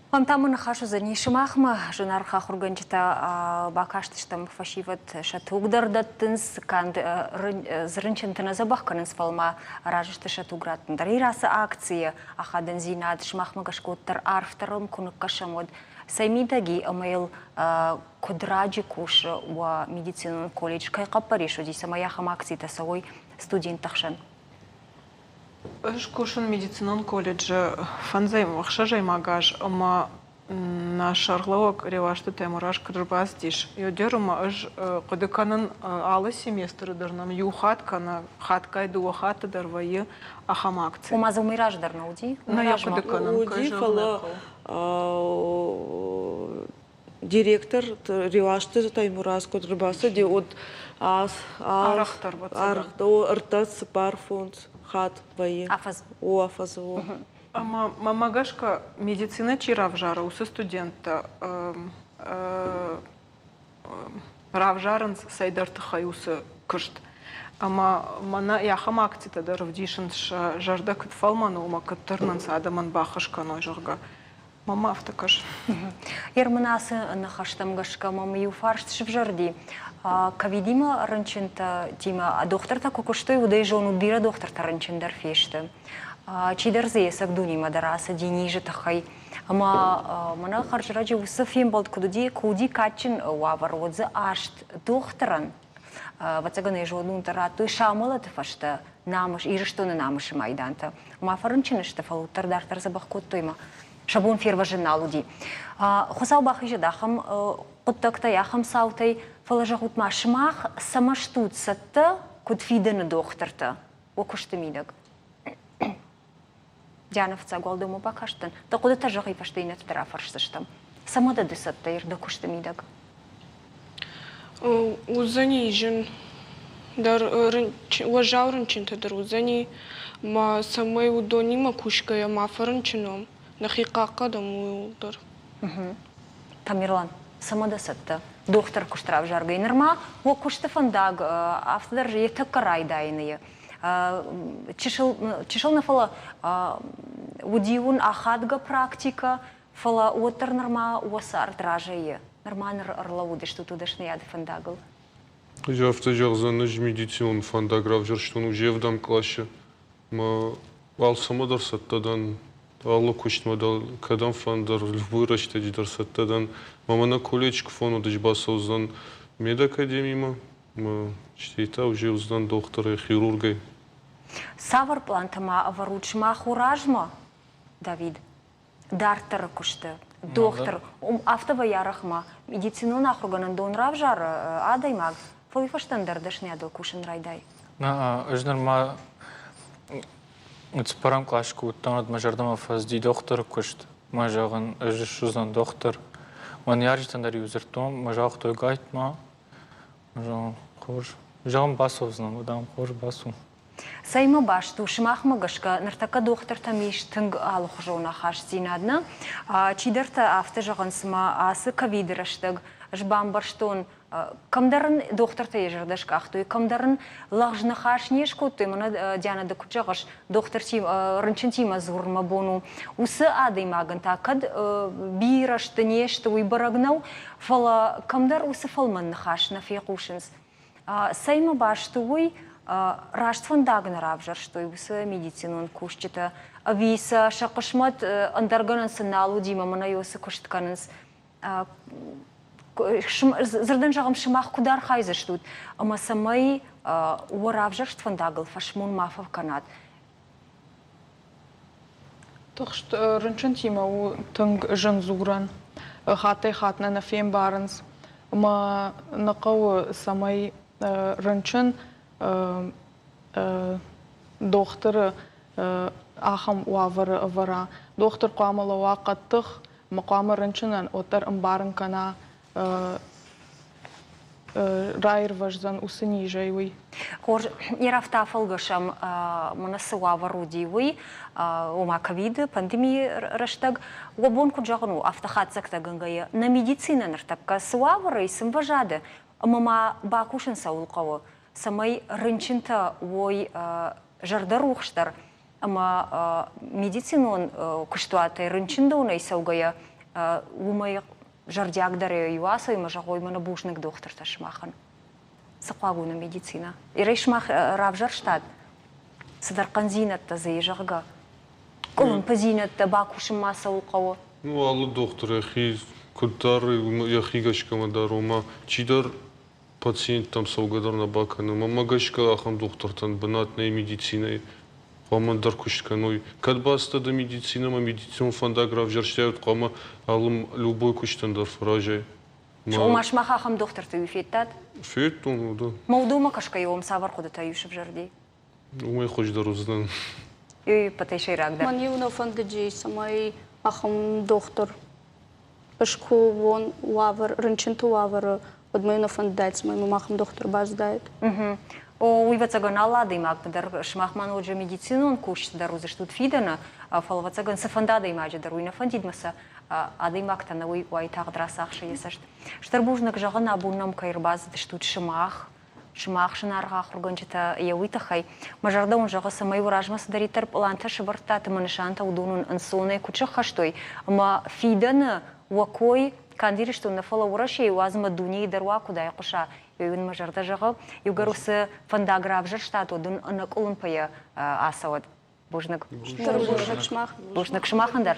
Ам та мын ныхас уыдзӕни сымахмӕ, зынаргъ ахуыргӕнджытӕ, бакастыстӕм фӕсивӕд сӕ туг дӕр дӕттынц, канд рынчынты нӕ дзӕбӕх кӕнынц, фӕлӕ ма разы сты сӕ туг раттын дӕр. Ир ацы акцийы ахадындзинад сымахмӕ гӕсгӕ уӕддӕр арфдӕр ӕм куы ныккӕсӕм, уӕд цӕй мидӕг и ӕмӕ йыл куыд раджы кусы уӕ медицинон колледж, кӕй хъӕппӕрис уыди, цӕмӕй ахӕм акцитӕ цӕуой студентты хсӕн? Ӕз кусын медицинон колледжы фӕндзӕм ӕхсӕзӕймаг аз ӕмӕ нӕ сӕргълӕууӕг Реуазты Таймураз куыд ӕрбацыдис, йодӕр ӕмӕ ӕз хъуыды кӕнын, алы семестры дӕр нӕм иу хатт кӕнӕ хатгай дыууӕ хатты дӕр вӕййы ахӕм акци. Ома дзы уымӕй раздӕр нӕ уыди? Нӕ йӕ хъуыды кӕнын, Уыди, фӕлӕ директор Реуазты Таймураз куыд ӕрбацыди, уӕд арӕхдӕр ӕртӕ цыппар фондз хатт вӕййы. Афӕдз. О, афӕдз, о. Ӕмӕ мӕмӕ гӕсгӕ медицинӕ чи равзары, уыцы студенттӕ равзарынц цӕйдӕр тыххӕй уыцы куыст. Ӕмӕ мӕнӕ ахӕм акцитӕ дӕр ӕвдисынц, сӕ зӕрдӕ куыд фӕлмӕн у ӕмӕ куыд тырнынц адӕмӕн баххуыс кӕной, зӕгъгӕ. Мӕнмӕ афтӕ кӕсы. Ермын ацы ныхӕстӕм гӕсгӕ мӕм иу фарст сывзӕрди. Ковидимӕ рынчынтимӕ дохтыртӕ куы куыстой, уӕд ӕй зонут, бирӕ дохтыртӕ рынчын дӕр фесты. Чидӕр дзы йе цӕг дунемӕ дӕр ацыди низы тыххӕй. Ӕмӕ мӕнӕ хӕрзрӕджы уыцы фембӕлд куыд уыди, куы уыди кадджын уавӕр, уӕд дзы аст дохтырӕн, ӕвӕццӕгӕн ӕй зонунтӕ радтой сӕ амӕлӕты фӕстӕ намыс, Ирыстоны намысы майдантӕ. Ма фӕрынчын сты, фӕлӕ уӕддӕр дарддӕр дзӕбӕх кодтой ӕмӕ сӕ бон фервӕзын нал уыди. Хуыцау бахизӕд ахӕм хъуыддӕгтӕй, ахӕм цаутӕй, фӕлӕ зӕгъут-ма, сымах цӕмӕ стут цӕттӕ, куыд фидӕны дохтыртӕ уӕ куысты мидӕг? Диана фыццаг уал дӕумӕ бакастӕн. Дӕ хъуыдытӕ зӕгъ, фӕстӕ иннӕты дӕр афӕрсдзыстӕм. Цӕмӕ дӕ ды цӕттӕ ир дӕ куысты мидӕг? Уыдзӕни зын дӕр, уӕззау рынчынтӕ дӕр уыдзӕни, ма цӕмӕй уыдонимӕ кусгӕйӕ ма фӕрынчын уӕм, нӕхи хъахъхъӕдӕм ууыл дӕр. Тамерлан. Цӕмӕ дӕ цӕттӕ? Дохтыр куыст равзаргӕй нырма уӕ куысты фӕндаг афтӕ дӕр йӕ тӕккӕ райдайыны чысыл, чысыл нӕ, фӕлӕ уыди уын ахадгӕ практикӕ, фӕлӕ уӕддӕр нырма уӕ цард разӕй нырма ныр ӕрлӕууыдыстут уӕ дӕсныйады фӕндагыл. Ӕз афтӕ зӕгъдзӕн, ӕз медицинон фӕндаг равзӕрстон уже ӕвдӕм къласы. Мӕ алцӕмӕ дӕр цӕттӕ дӕн, алы куыстмӕ дӕр кӕдӕм фӕнды, любой рӕстӕджы дӕр цӕттӕ дӕн. Мӕ мӕнӕ колледж куы фӕуон, уӕд ӕз бацӕудзӕн медакадемимӕ, мӕ стӕй та уже уыдзӕн дохтырӕй, хирургӕй. Цавӕр пълантӕ ма ӕвӕрут сымах уӕ размӕ, Давид? Дарддӕры куысты дохтыр, афтӕ вӕййы арӕх ма медицинон ахуыргӕнӕндон равзары адӕймаг, фӕлӕ уый фӕстӕ ӕндӕр дӕсныйадыл кусын райдай. Ӕз нырма цыппӕрӕм кълас куы уыдтӕн, уӕд мӕ зӕрдӕмӕ фӕцыди дохтыры куыст. Мӕ зӕгъын, ӕз суыдзӕн дохтыр. Мӕ ныййарджытӕн дӕр-иу дзырдтон, мӕ загътой, гайтма, зӕгъын, хорз. Зӕгъын, бацӕудзынӕн, уӕд ам хорз бацу. Цӕимӕ баст у, сымахмӕ гӕсгӕ, ныртӕккӕ дохтыртӕм ис тынг алыхуызон ахастдзинад, нӕ? Чидӕртӕ афтӕ зӕгъынц, цыма ацы ковиды рӕстӕг ӕз бамбӕрстон, кӕмдӕр ын дохтыртӕ йӕ зӕрдӕ скъахтой, кӕмдӕр ын лӕгъз ныхас не скодтой, мӕнӕ Диана, ды куыд зӕгъыс, дохтыртимӕ, рынчынтимӕ дзурын мӕ бон у. Уыцы адӕймагӕн та кӕд бирӕ сты, не сты, уый бӕрӕг нӕу, фӕлӕ кӕмдӕр уыцы фӕлмӕн ныхас нӕ фехъусынц. Цӕимӕ баст у уый, раст фӕндаг нӕ равзӕрстой уыцы медицинон кусджытӕ, ӕви сӕ сӕ хъысмӕт ӕндӕр гӕнӕн сын нал уыди ӕмӕ мӕнӕ уыцы куыст кӕнынц. Дзырдӕн зӕгъӕм, сымах куыд архайдзыстут ӕмӕ цӕмӕй уӕ равзӕрст фӕндагыл фӕсмон ма фӕкӕнат? Тыхст рынчынтимӕ у тынг зын дзурӕн. Хаттӕй-хатт нӕ нӕ фембарынц. Ӕмӕ нӕ хъӕуы, цӕмӕй рынчын дохтыры ахӕм уавӕры ӕвӕра. Дохтыр хъуамӕ лӕууа хъӕддых ӕмӕ хъуамӕ рынчынӕн уӕддӕр ӕмбарын кӕна раирвӕздзӕн уыцы низӕй, уый. Хорз, Ерафта афӕлгӕсӕм, мӕнӕ цы уавӕр уыди, уый, ома ковиды пандемийы рӕстӕг. Уӕ бон куыд зӕгъын у, афтӕ хатдзӕгтӕгӕнгӕйӕ, нӕ медицинӕ ныртӕккӕ цы уавӕры цы ӕмвӕзады ӕмӕ ма бакусын цӕуыл хъӕуы, цӕмӕй рынчынтӕ уой зӕрдӕрухсдӕр ӕмӕ медицинон куыстуатӕй рынчындонӕй цӕугӕйӕ, уымӕй зӕрдиагдӕрӕй иу ацӕуй ӕмӕ зӕгъой, мӕнӕ бузныг дохтыртӕ сымахӕн. Цы хъуаг у нӕ медицинӕ? Ирӕй сымах равзӕрстат цыдӕр хъӕндзинӕдтӕ дзы, зӕгъгӕ. Къуылымпыдзинӕдтӕ бакусын ма цӕуыл хъӕуы? Ну, алы дохтыр йӕхи куыд дары, йӕхи гӕсгӕмӕ дӕр, ома чидӕр пациенттӕм цӕугӕ дӕр нӕ бакӕны. Мӕнмӕ гӕсгӕ ахӕм дохтыртӕн бынат нӕй медицинӕйы. Хъуамӕ ӕндӕр куыст кӕной. Кӕд бацыдтӕ дӕ медицинӕмӕ, медицинон фӕндаг равзӕрстай, уӕд хъуамӕ алы любой куыстӕн дӕр фӕразай. Ома сымах ахӕм дохтырты уый федтат? Федтон, уыдон. Мӕ уыдонмӕ кӕсгӕйӕ уӕм цавӕр хъуыдытӕ иу сывзӕрди? Уымӕй хуыздӕр уыдзӕн. Ӕппӕтӕй сӕйрагдӕр. Мӕн иу нӕ фӕндыди, цӕмӕй ахӕм дохтыр скуон уавӕр, рынчынты уавӕры, уӕд мӕ нӕ фӕндыдаид, цӕмӕй мӕм ахӕм дохтыр баззадаид. О, уый ӕвӕццӕгӕн алы адӕймагмӕ дӕр, сымах ма ноджы медицинон кусджытӕ дӕр уыдзыстут фидӕны, фӕлӕ ӕвӕццӕгӕн цыфӕнды адӕймаджы дӕр уый нӕ фӕндид мӕ сӕ адӕймӕгтӕ нӕ уый уайтагъд рацахсы йӕ цӕст. Стыр бузныг зӕгъын, абон нӕм кӕй ӕрбацыдыстут сымах, сымах зынаргъ ахуыргӕнджытӕ йӕ уый тыххӕй. Мӕ зӕрдӕ уын зӕгъы, цӕмӕй уӕ размӕ цыдӕриддӕр пълантӕ сӕвӕрдтат ӕмӕ нысантӕ уыдон уын ӕнцонӕй куыд сӕххӕст уой, ӕмӕ фидӕны уӕ кой канд Ирыстон нӕ, фӕлӕ Уӕрӕсейы уадз ӕмӕ дунейы дӕр уа куыд айхъуыса, уый уын мӕ зӕрдӕ зӕгъы. Иугӕр уыцы фӕндаг равзӕрстат, уӕд уын ӕнӕкъуылымпыйӕ ацӕуӕд. Бузныг. Стыр бузныг сымах. Бузныг сымахӕн дӕр.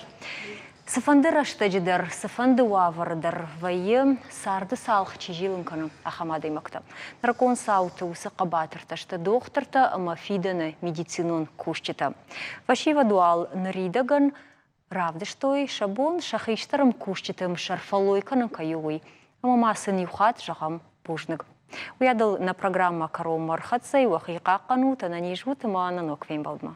Цыфӕнды рӕстӕджы дӕр, цыфӕнды уавӕры дӕр вӕййы, царды цалх чи зилын кӕны, ахӕм адӕймӕгтӕ. Нырыккон цауты уыцы хъӕбатыртӕ сты дохтыртӕ ӕмӕ фидӕны медицинон кусджытӕ. Фӕсивӕд уал ныридӕгӕн равдыстой сӕ бон сӕ хистӕр ӕмкусджыты ӕмсӕр фӕллой кӕнын кӕй у, уый. Ӕмӕ ма сын иу хатт зӕгъӕм бузныг. Уыйадыл нӕ программӕ кӕронмӕ ӕрхӕццӕ, уӕхи хъахъхъӕнут, ӕнӕниз ут ӕмӕ нӕ ног фембӕлдмӕ.